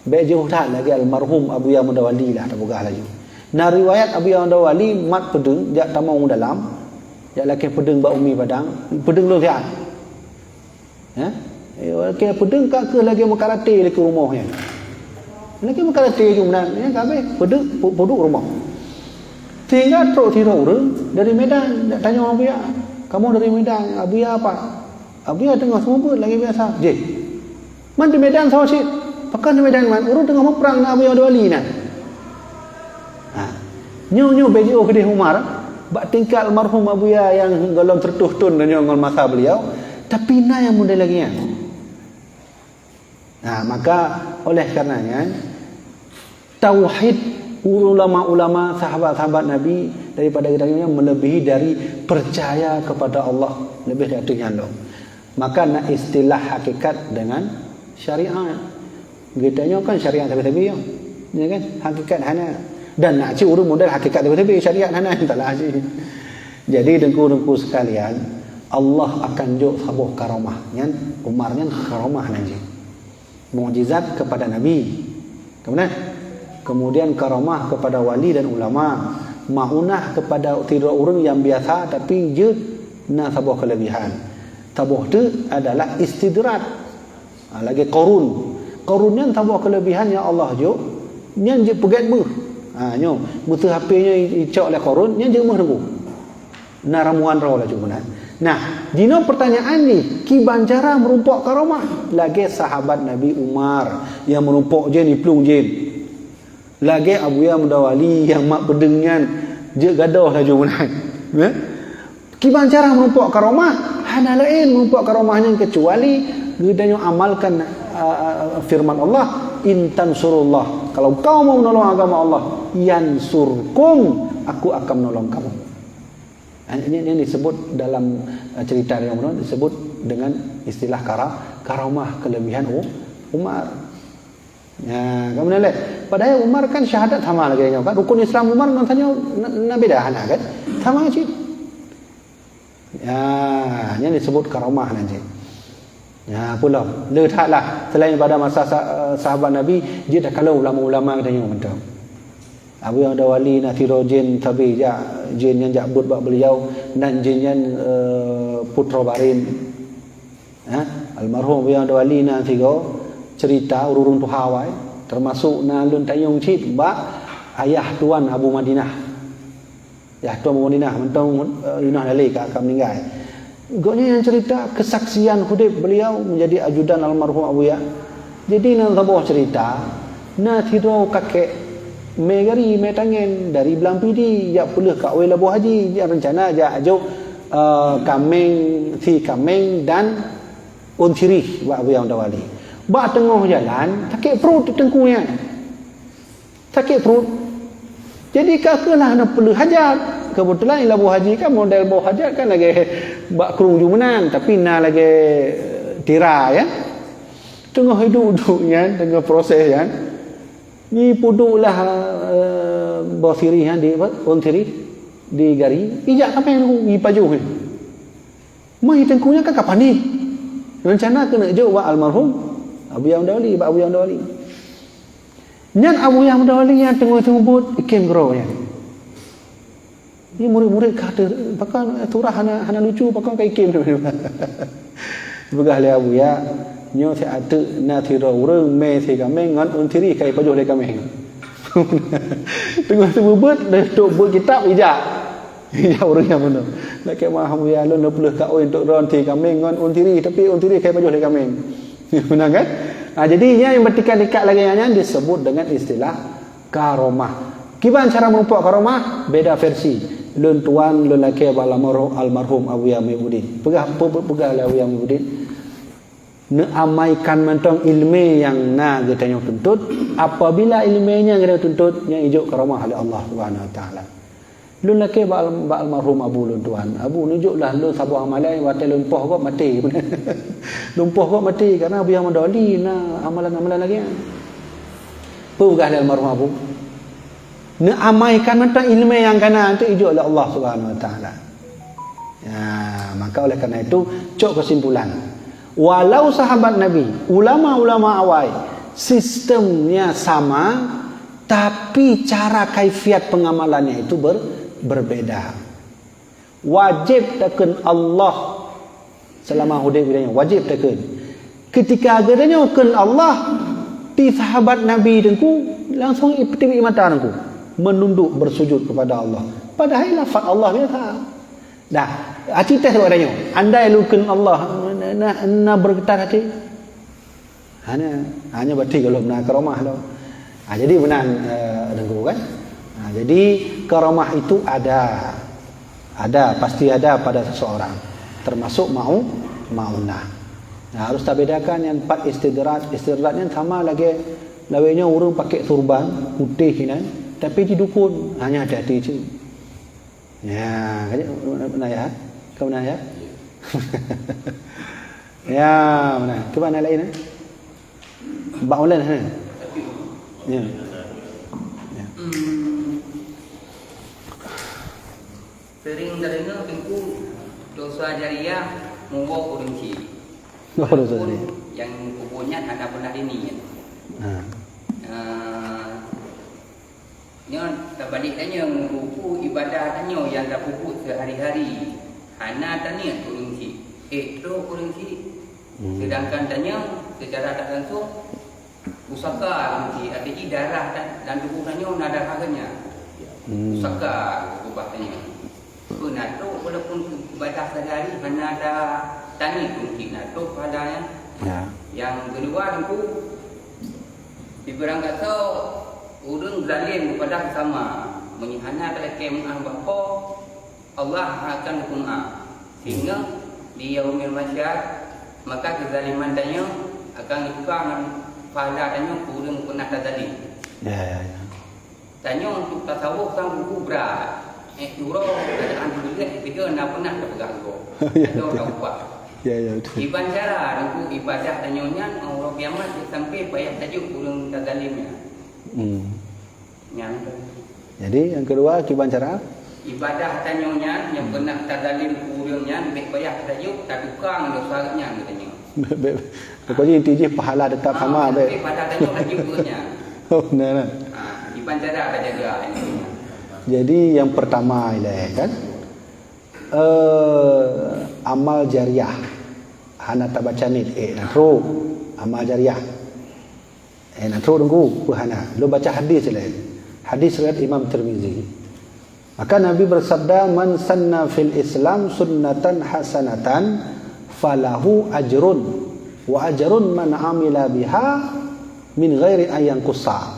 Bék jeuet that lagée almarhum Abuya Muda Wali lah tapeugah laju. Na riwayat Abuya Muda Wali mat peudeueng jak tamong dalam, jak lakée peudeueng bak Umi Padang, peudeueng lôn siat. Ha? Eh, lakée peudeueng ka keuh lagée meukarate lé keu rumoh nyan. Lagée meukarate ju meunan, nyan ka habéh peudeueng pu-, peuduek rumoh. Sehingga trok sidroe ureuëng dari Medan, jak tanyong Abuya. "Kamoe dari Medan, Abuya apa?" Abuya teungoh seumeubeuet lagée biasa. Jih. Man di Medan sahoe cit. Pakon di Medan man? Ureuëng teungoh muprang na Abuya Muda Wali nyan. Ha. Nyoe-nyoe bék jiôh keudeh Umar, bak tingkat almarhum Abuya nyang golom seratus thon nyoe ngon masa beliau, tapi na nyang model lagée nyan. Nah, maka oleh karena nyan, tauhid ulama-ulama, sahabat-sahabat Nabi daripada geutanyoe nyan melebihi dari percaya kepada Allah lebih dari nyan lom. Maka na istilah hakikat dengan syariat. Geutanyoe kan syariat sabe-sabe, ya. Ya kan? Hakikat hana. Dan na cit ureuëng model hakikat sabe-sabe, syariat hana, salah cit. Jadi, teungku-teungku sekalian, Allah akan jok saboh karomah. Nyan, Umar nyan karomah nan jih. Mukjizat kepada Nabi. Kemudian, kemudian karomah kepada wali dan ulama. Maunah kepada sidroe ureuëng nyang biasa, tapi jeuet na saboh kelebihan. Saboh teuk adalah istidraj. Ha, lagée Qarun. Qarun nyan saboh kelebihan nyang Allah jok, nyan jeuet peugét méuh. Ha, nyoe, meuseu H P nyoe icok lé Qarun, nyan jeuet méuh teungku. Na ramuan droe laju meunan. Nah, jinoe pertanyaan jih, kiban cara meurumpok karomah? Lagée sahabat Nabi Umar nyang meurumpok jén, iplueng jén. Lagée Abuya Muda Wali nyang mak peudeueng nyan jeuet gadôh laju meunan. Ya? Kiban cara meurumpok karomah, hana laén meurumpok karomah nyan keucuali geutanyoe amalkan, a, a, firman Allah, "In tansurullah." Kalau kamu mau menolong agama Allah, "yansurkum," aku akan menolong kamu. Ini, ini disebut dalam, eh, cerita yang benar disebut dengan istilah kara-, karomah kelebihan U-, Umar. Ya, kamu nilai. Padahal Umar kan syahadat sama lagée nyoe kan. Rukun Islam Umar ngon tanyoe na, na beda hana kan? Sama cit. Ya, nyan disebut karomah nan cit. Ya, pula. Le that lah. Selain pada masa sa-, sahabat Nabi, jeuet takalon ulama-ulama geutanyoe mantong. Abuya Muda Wali na sidroe jén sabe jak, jén nyan jak beuet bak beliau, nan jén nyan, eh, putroe barin. Ha? Almarhum Abuya Muda Wali na sigoe cerita ureuëng tuha awai, termasuk na lôn tanyong cit bak ayah tuan Abu Madinah. Ayah tuan Abu Madinah mantong, eh, inah dalé ka, ka meninggai. Gobnyan nyang cerita kesaksian udeb beliau menjadi ajudan almarhum Abuya. Jadi na saboh cerita, na sidroe kakek mé gari, mé tangen dari Blang Pidie, jak peuleueh kaôi laboh haji, jak rencana jak jok, eh, kameng, si kameng dan ôn sirih bak Abuya Muda Wali. Bak teungoh jalan, sakét pruet teungku nyan. Sakét pruet. Jadi ka keuh lah na peuleueh hajat. Keubeutulan laboh haji kan model boh hajat kan lagée bak krueng ju meunan, tapi na lagée, eh, tira ya. Teungoh iduek-duek nyan, teungoh proses nyan, jipeuduek lah, eh, boh sirih nyan di apa? Ôn sirih di gari, ijak kameng teungku, jipajoh nyan. Meuh teungku nyan kan ka panéh. Rencana keuneuk jok bak almarhum Abuya Muda Wali, bak Abuya Muda Wali. Nyan Abuya Muda Wali nyan teungoh seumeubeuet, ikém keudroe nyan. Ni murit-murit ka teu-, pakon surah hana, hana lucu, pakon ka ikém. Peugah lé Abuya, nyoe si ateueh na sidroe ureuëng mé si kameng ngon ôn sirih ka ipajoh lé kameng. Teungoh seumeubeuet, lheueh trok beuet kitab, ijak. Ijak ureuëng nyang bunoe. Nak keu meuh Abuya, lôn na peuleueh kaôi untuk droe si kameng ngon ôn sirih, tapi ôn sirih ka ipajoh lé kameng. Meunan kan? Ha, jadi nyan nyang beutingkat-tingkat lagée nyan disebut dengan istilah karomah. Kiban cara meurumpok karomah? Beda versi. Lôn tuan, lôn lakée bak almarhum, almarhum Abuya Muhibbuddin. Peugah, pe-, pe-, peugah lé Abuya Muhibbuddin, "Neuamaikan mantong iéleumé nyang na geutanyoe tuntut. Apabila iéleumé nyan geutanyoe tuntut, nyan ijok karomah lé Allah Subhanahu Wa Taala." Lôn lakée bak al-, bak almarhum abu lôn tuan. "Abu, neujok lah lôn saboh amalan, watée lôn poh gob maté." Lôn poh gob maté, karena Abuya Muda Wali na amalan-amalan lagée nyan. Peugah lé almarhum abu, "Neuamaikan mantong iéleumé nyang kana, nyan ijok lé Allah Subhanahu Wa Taala." Ya, maka oleh karena itu, cok kesimpulan. Walau sahabat Nabi, ulama-ulama awai, sistemnya sama, tapi cara kaifiat pengamalannya itu ber-, berbeda. Wajib takheun Allah selama udeb geutanyoe, wajib takheun. Ketika geutanyoe kheun Allah, di sahabat Nabi teungku langsung ipeutik mata teungku, menunduk bersujud kepada Allah. Padahai lafaz Allah biasa. Dah, aci teh lagée nyoe. Andai lôn kheun Allah, na, na, na bergetar hati. Hana, hanya berarti kalau na karomah lo. Ha, jadi meunan, eh, Teungku kan. Ha, jadi karomah itu ada. Ada, pasti ada pada seseorang. Termasuk mau, maunah. Nah, harus tabedakan nyang pat istidraj. Istidraj nyan sama lagée lawét nyoe ureuëng pakai turban putih inan, tapi di dukun. Hanya hati-hati cit. Ya, kajak mana ya? Kau mana ya? Ya, mana? Cuba nak lain eh. Bak online ha. Ya. Ya. Hmm. Sering terdengar teungku dosa jariah mubok ureuëng cik. Apa dosa tadi? Yang kubur nyan hana pernah dini. Ha. Uh, Nyoe tabalik tanyoe, ruku ibadah tanyoe nyang tapeubuet seuhari-hari hana taniet ureuëng chik, ék trok ureuëng chik. Seudangkan tanyoe seucara tak langsong pusaka ureuëng chik, arti jih darah dan, dan tuboh tanyoe na darah geuh nyan. Pusaka ubah tanyoe. Peue na trok walaupun ibadah sehari-hari hana ta-, taniet ureuëng chik, na trok pahala nyan. Nyang keudua teungku, sibeurangkasoe Ureuëng zalim keupada sesama, meunyoe hana talakée meu'ah bak Po, Allah akan geupeu'ah. Sehingga di yaumil mahsyar, maka keuzaliman tanyoe akan geutukar ngon pahala tanyoe keu ureuëng pernah tazalim. Ya, ya, ya. Tanyoe untuk tasawuf kan buku brat. Eh, uroe keadaan tuléh tiga na pernah tapeugah gob. Ya, atau betul. Taubah. Ya, ya, betul. Kiban cara nunggu ibadah tanyoe nyan, uroe kiamat sampai payah tajok ureuëng tazalim nyan. Hmm. Nyan tu. Jadi, yang kedua, kiban cara? Ibadah tanyoe nyan, nyang pernah tazalim keu ureuëng nyan, bèk payah tajok, tatukang dosa nyan, katanya. Bèk, bèk. Pokoknya inti jih pahala tetap sama, bèk. Tapi pahala tajok tajok ureuëng nyan. Oh, benar, kan? Ha, kiban cara tajaga. Jadi, yang pertama, ilai, kan? Eh, amal jariah. Hana tabaca nit, eh, na trok. Amal jariah. Eh, na trok Teungku, peue hana? Lôn baca hadis laén. Hadis riwayat Imam Tirmizi. Maka Nabi bersabda, "Man sanna fil Islam sunnatan hasanatan falahu ajrun wa ajrun man amila biha min ghairi an yanqusa."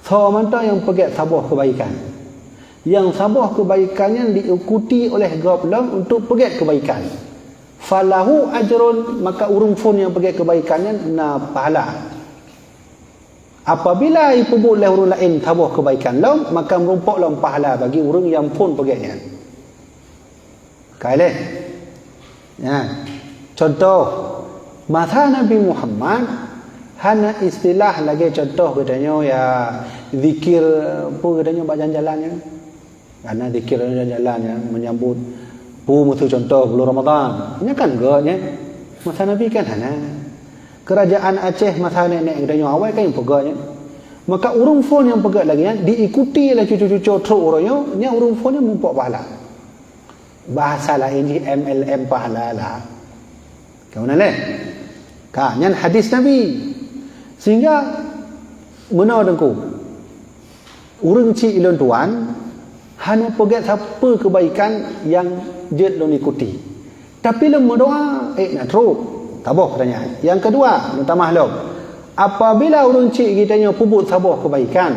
Soe mantong nyang peugét saboh keubaikan, nyang saboh keubaikan nyan diikuti oleh gob lom untuk peugét keubaikan, falahu ajrun, maka ureuëng phon nyang peugét keubaikan nyan na pahala. Apabila ipeubuet lé ureuëng laén saboh keubaikan lom, maka meurumpok lom pahala bagi ureuëng nyang phon peugét nyan. Ka ilée. Nyan. Contoh, masa Nabi Muhammad hana istilah lagée contoh geutanyoe ya zikir, peue geutanyoe bak jalan-jalan nyan. Hana zikir jalan-jalan nyan menyambut peue miseu contoh bulan Ramadan. Nyan kan gét nyan. Masa Nabi kan hana. Kerajaan Aceh masa nenek-nenek geutanyoe awai kan peugét nyan. Maka ureuëng phon nyang peugét lagée nyan diikuti lé cucu-cucu trok uroe nyoe, nyan ureuëng phon nyan meurumpok pahala. Bahasa laén jih M L M pahala lah. Ka meunan lé? Ka, nyan hadis Nabi. Sehingga meunoe Teungku, ureuëng chik lôn tuan hana peugét sapeue keubaikan nyang jeuet lôn ikuti. Tapi lôn meudoa, eh, na trok. Saboh keutanyaan. Nyang keudua, lôn tamah lom. Apabila ureuëng chik geutanyoe peubuet saboh keubaikan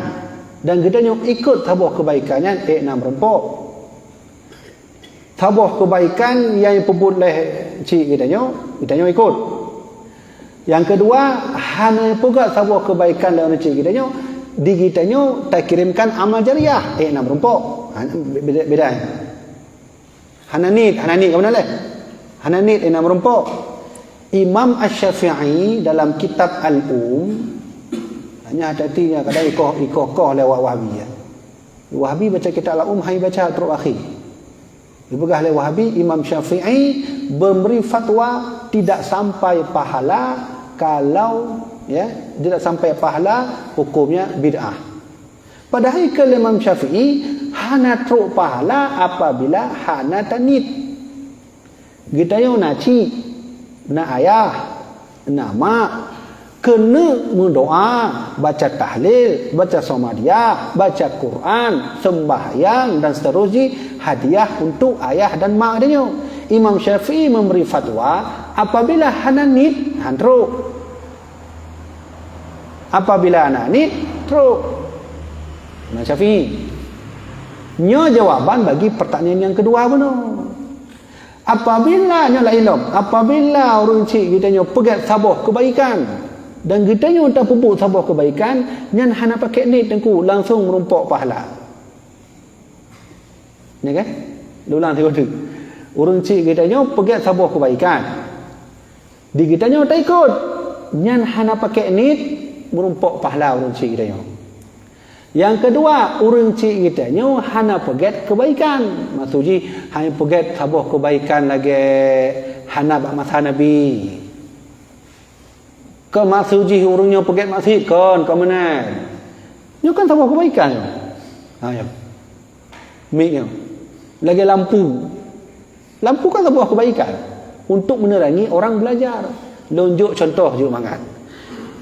dan geutanyoe ikot saboh keubaikan nyan, eh, na meurumpok. Saboh keubaikan nyang peubuet lé chik geutanyoe, geutanyoe ikot. Nyang keudua, hana peugét saboh keubaikan lé ureuëng chik geutanyoe, di geutanyoe takirimkan amal jariah, eh, na meurumpok. Ha, beda, beda. Hana niet, hana niet ka meunan lé? Hana niet, eh, na meurumpok. Imam Asy-Syafi'i dalam kitab Al-Um, hanya hati-hati nya kadang ikoh, ikoh-koh lé Wa-, Wahabi, ya. Wahabi baca kitab Al-Um, hai baca trok akhé. Dipeugah lé Wahabi, Imam Syafi'i memberi fatwa tidak sampai pahala kalau, ya, tidak sampai pahala hukumnya bid'ah. Padahai keu Imam Syafi'i hana trok pahala apabila hana taniet. Geutanyoe na chik, na ayah, na mak, keuneuk meudoa, baca tahlil, baca somadiah, baca Quran, sembahyang dan seterusnya hadiah untuk ayah dan mak geutanyoe. Imam Syafi'i memberi fatwa, apabila hana niet, han trok. Apabila na niet, trok. Imam Syafi'i. Nyoe jawaban bagi pertanyaan nyang keudua bunoe. Apabila nyoe laén lom, apabila ureuëng chik geutanyoe peugét saboh keubaikan dan geutanyoe tapeubuet saboh keubaikan, nyan hana pakai niet Teungku, langsung meurumpok pahala. Nya kan? Lôn ulang sigoe teuk. Ureuëng chik geutanyoe peugét saboh keubaikan. Di geutanyoe taikot, nyan hana pakai niet meurumpok pahala ureuëng chik geutanyoe. Nyang keudua, ureuëng chik geutanyoe hana peugét keubaikan. Maksud jih, hana peugét saboh keubaikan lagée hana bak masa Nabi. Kon maksud jih ureuëng nyoe peugét maksiet, kon, kon meunan. Nyoe kan saboh keubaikan nyoe. Ha, nyoe. Mik nyoe. Lagée lampu. Lampu kan saboh keubaikan untuk menerangi orang belajar. Lôn jok contoh jeuet mangat.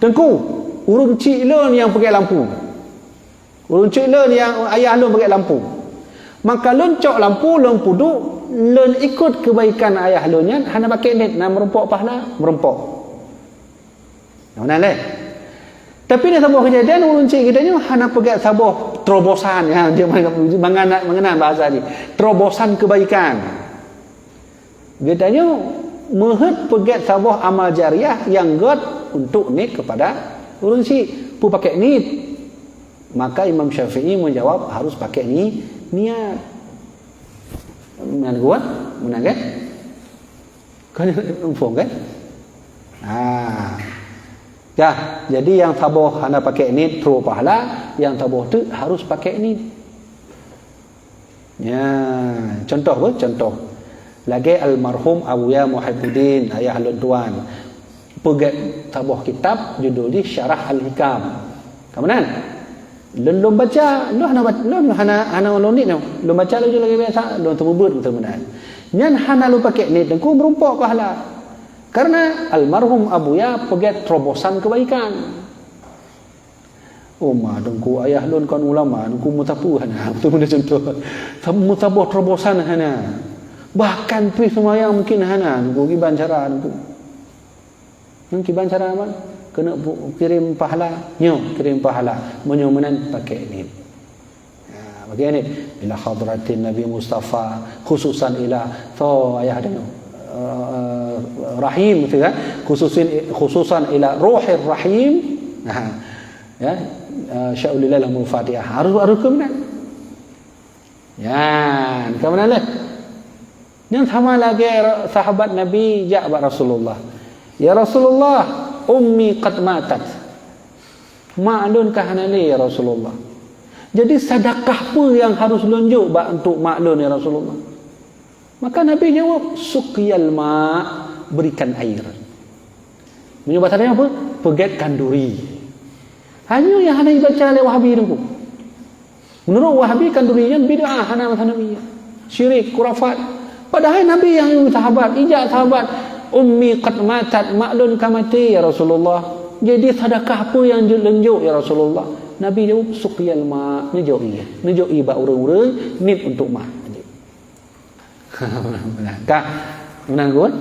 Teungku, ureuëng chik lôn nyang peugét lampu. Ureuëng chik lôn nyang ayah lôn peugét lampu. Maka lôn cok lampu, lôn peuduek, lôn ikot keubaikan ayah lôn nyan, hana pakai niet, na meurumpok pahala, meurumpok. Nyang meunan lé. Tapi na saboh kejadian, ureuëng chik geutanyoe hana peugét saboh terobosan, ya, dia mengenai, mengenai bahasa ni. Terobosan kebaikan. Geutanyoe meuheuet peugét saboh amal jariah nyang gét untuk niet kepada ureuëng chik. Peue pakai niet? Maka Imam Syafi'i menjawab harus pakai ni, niat. Meunan kuat? Meunan kan? Kan muphom kan? Ha. Ya, jadi nyang saboh hana pakai niet trok pahala, nyang saboh teuk harus pakai niet. Ya, contoh apa? Contoh. Lagée almarhum Abuya Muhibbuddin, ayah lôn tuan, peugét saboh kitab judul jih Syarah Al-Hikam. Ka meunan? Lôn, lôn baca, lôn hana, lôn hana, hana lôn niet, lôn baca laju lagée biasa, lôn teumeubuet beutôi meunan. Nyan hana lôn pakai niet, teungku, meurumpok pahala. Karena almarhum Abuya peugét terobosan kebaikan. Oh ma, teungku, ayah lôn kon ulama, teungku, meusapeue hana. Beutôi meunan contoh. Meusaboh terobosan hana. Bahkan pih seumayang mungkin hana, teungku, kiban cara, teungku. Nyan kiban cara, man? Keuneuk pu-, kirém pahala. Nyoe, kirém pahala. Meunyoe meunan, pakai niet. Ha, pakai niet. Ila hadratin Nabi Mustafa, khususan ila, so, ayah dia. Eh, rahim, gitu kan? Khususin, khususan ila ruhir rahim. Nah, ya, eh, Syai'ul Lillahi lahumul Fatihah. Harus, harus keu meunan. Nyan, ka meunan lé. Nyan sama lagée ra-, sahabat Nabi jak bak Rasulullah. "Ya Rasulullah, ummi qad matat." Mak lôn ka hana lé, ya Rasulullah. Jadi, sadakah peue nyang harus lôn jok bak, untuk mak lôn, ya Rasulullah? Maka Nabi jawab, "Suqyal ma, berikan air." Meunyoe basa tanyoe apa? Peugét khanduri. Hanyoe nyang hana jibaca lé Wahabi, teungku. Meunurot Wahabi, khanduri nyan bid'ah, hana masa Nabi. Syirik, khurafat. Padahai Nabi nyang yue sahabat, ijak sahabat, "Ummi qad matat, mak lôn ka maté, ya Rasulullah. Jadi, sadakah peue nyang jeuet lôn jok, ya Rasulullah?" Nabi jawab, "Suqyal ma, neujok ie. Neujok ie bak ureuëng-ureuëng, niet untuk mak." Ka, meunan kan?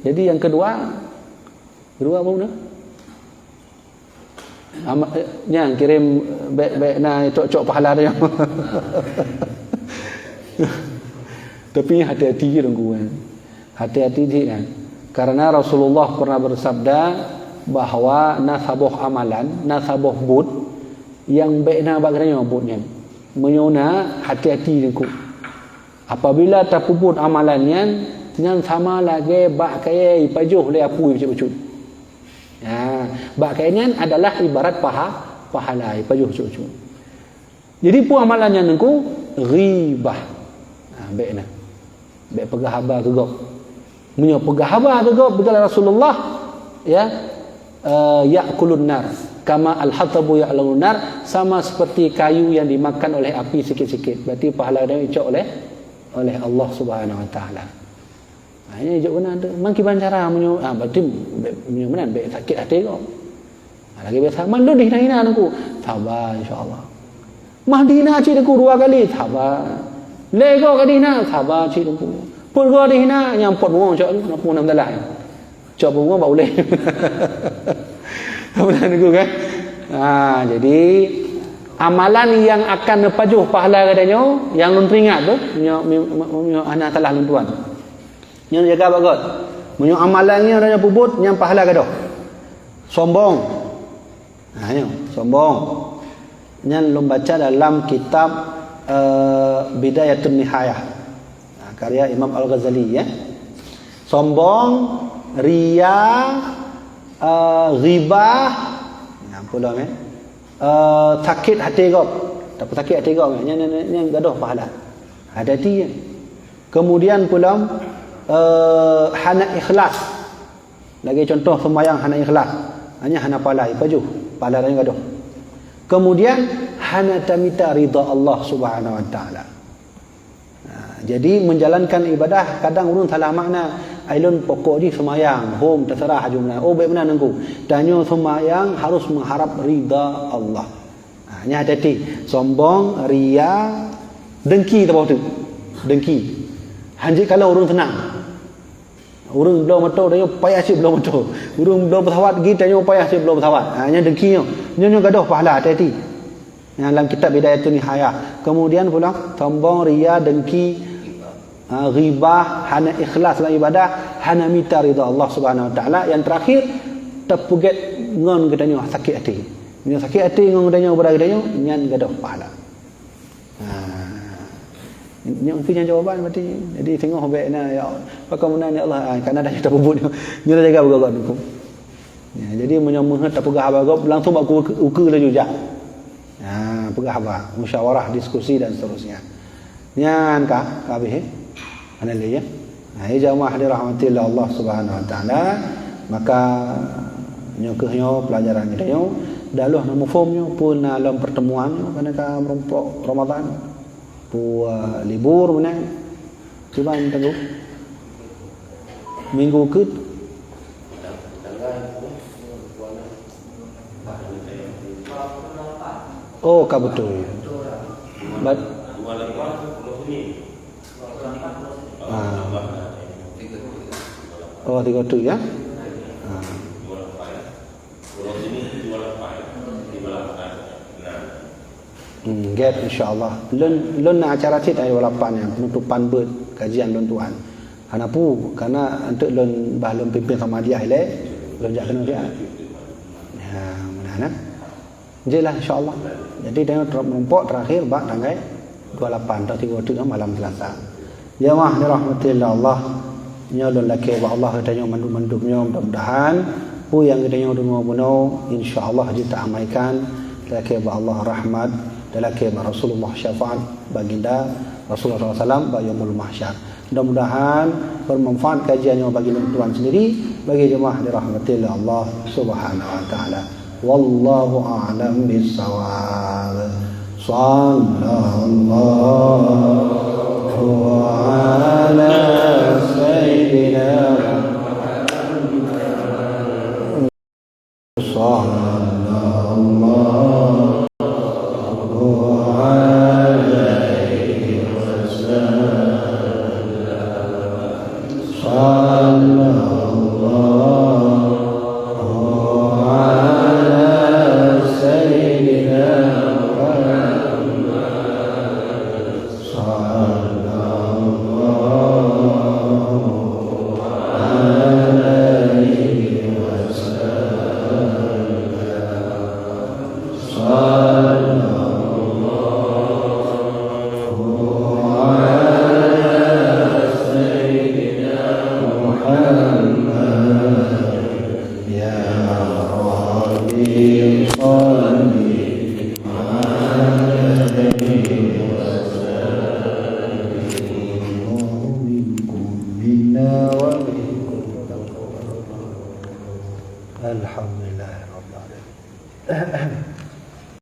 Jadi, nyang keudua, keudua apa benda? Ama-, eh, nyang kirém, eh, bék, bék na cok-cok pahala dia. Tapi hati-hati je, teungku, kan. Hati-hati je, kan. Karena Rasulullah pernah bersabda bahwa na saboh amalan, na saboh buet nyang bék na bak geutanyoe buet nyan. Meunyoe na, hati-hati, teungku. Apabila tapeubuet amalan nyan, nyan sama lagée bak kayée jipajoh lé apui bacut-bacut. Ya, bak kayée nyan adalah ibarat paha-, pahala jipajoh bacut-bacut. Jadi, peue amalan nyan, teungku? Ghibah. Ha, bék na. Bék peugah haba keu gob. Meunyoe peugah haba keu gob, peugah Rasulullah, ya, eh, ya'kulun nar, kama al-hatabu ya'kulun nar, sama seperti kayu yang dimakan oleh api sikit-sikit. Berarti pahala dia dicok oleh, oleh Allah Subhanahu Wa Taala. Ha, ini jok beuna tu. Man kiban cara meunyoe, ha, berarti bék, meunyoe meunan bék sakét até gob. Ha, lagée biasa, man lôn dihina-hina, teungku. Saba, insya Allah. Mah dihina cit, teungku, dua kali, saba. Lhée goe ka dihina, saba cit, teungku. Peuet goe dihina, nyang pot bungong cok, na pun nam dalah. Cok bungong bak ulée. Beuna, teungku, kan? Ha, jadi, amalan nyang akan neupajoh pahala geutanyoe, nyang lôn peuingat tu, nyoe, mi-, mi-, mi-, hana salah lôn tuan. Nyoe jaga bagot. Meunyoe amalan nyoe tanyoe peubuet, nyan pahala gadôh. Sombong. Nah, nyoe, sombong. Nyan lôn baca dalam kitab, eh, Bidayatun Nihayah. Nah, karya Imam Al-Ghazali, ya. Sombong, ria, eh, ghibah. Nah, pulang, ya. Eh, sakét até gob. Tapi sakét até gob, ya. Nyan, nyan, nyan, nyan gadôh pahala. Hati-hati, ya. Kemudian pulang, eh, hana ikhlas. Lagée contoh seumayang hana ikhlas. Hanya hana pahala, ipajoh. Pahala laén gadôh. Kemudian, hana tamita ridha Allah Subhanahu Wa Taala. Nah, jadi, menjalankan ibadah kadang ureuëng salah makna. Ai lôn pokok jih seumayang, hom terserah aju meunan. Oh, bék meunan, teungku. Tanyoe seumayang harus mengharap ridha Allah. Ha, nyan hati-hati. Sombong, ria, dengki saboh teuk. Dengki. Hanjeuet kalon ureuëng seunang. Ureuëng bloe moto, tanyoe payah cit bloe moto. Ureuëng bloe pesawat, geutanyoe payah cit bloe pesawat. Ha, nyan dengki nyoe. Nyoe, nyoe gadoh pahala, hati-hati. Nyang lam kitab Bidayatun Nihayah. Kemudian pula, sombong, ria, dengki, ha, ghibah, hana ikhlas lam ibadah, hana mita ridha Allah Subhanahu Wa Taala. Yang terakhir, tapeugét ngon geutanyoe sakét até. Meunyoe sakét até ngon geutanyoe, badan geutanyoe, nyan gadoh pahala. Ha. Nyoe keuh nyan jawaban berarti. Jadi, teungoh bék na, ya, pakon meunan, ya Allah, ha, kana dah kita peubuet nyoe. Nyoe dah jaga beugöt-göt huköm. Ya, jadi, meunyoe meuheuet tapeugah haba gob, langsung bak ukeue, ukeue laju jak. Ha, peugah haba, musyawarah, diskusi dan seterusnya. Nyan ka, ka habéh, eh? Hana lé, ya? Nah, ya jamaah dirahmati Allah Subhanahu Wa Taala, maka nyoe keuh nyoe pelajaran kita nyoe, dah lheueh na muphom nyoe, pun na lom pertemuan nyoe, kerana ka meurumpok Ramadan. Pu, uh, libur meunan. Kiban teungku? Minggu keut? Oh, ka beutôi. Bat- Ah. Oh, tiga tu ya. Ah. Hmm, gét, insya-Allah. Lôn, lôn na acara cit ayat dua lapan nyan, penutupan beuet kajian lôn tuan. Hana pu, karena enteuk lôn bah lôn pimpin sama dia ilée, lôn jak keunoe dia. Ya, mudah-mudahan, eh. Jeulaih, insya-Allah. Jadi, tanyoe ter-, meurumpok terakhir bak tanggai dua lapan atau tiga tu malam Selasa. Jamaah dirahmati Allah, nyoe lôn lakée bak Allah geutanyoe mandum-mandum nyoe, mudah-mudahan peue nyang geutanyoe deungoe bunoe, insya-Allah jeuet taamaikan, lakée bak Allah rahmat, dan lakée bak Rasulullah syafaat baginda Rasulullah sallallahu alaihi wasallam bak Yaumul Mahsyar. Mudah-mudahan bermanfaat kajian nyoe bagi lôn tuan sendiri, bagi jemaah dirahmati Allah Subhanahu wa taala. Wallahu a'lam bissawab. Sallallahu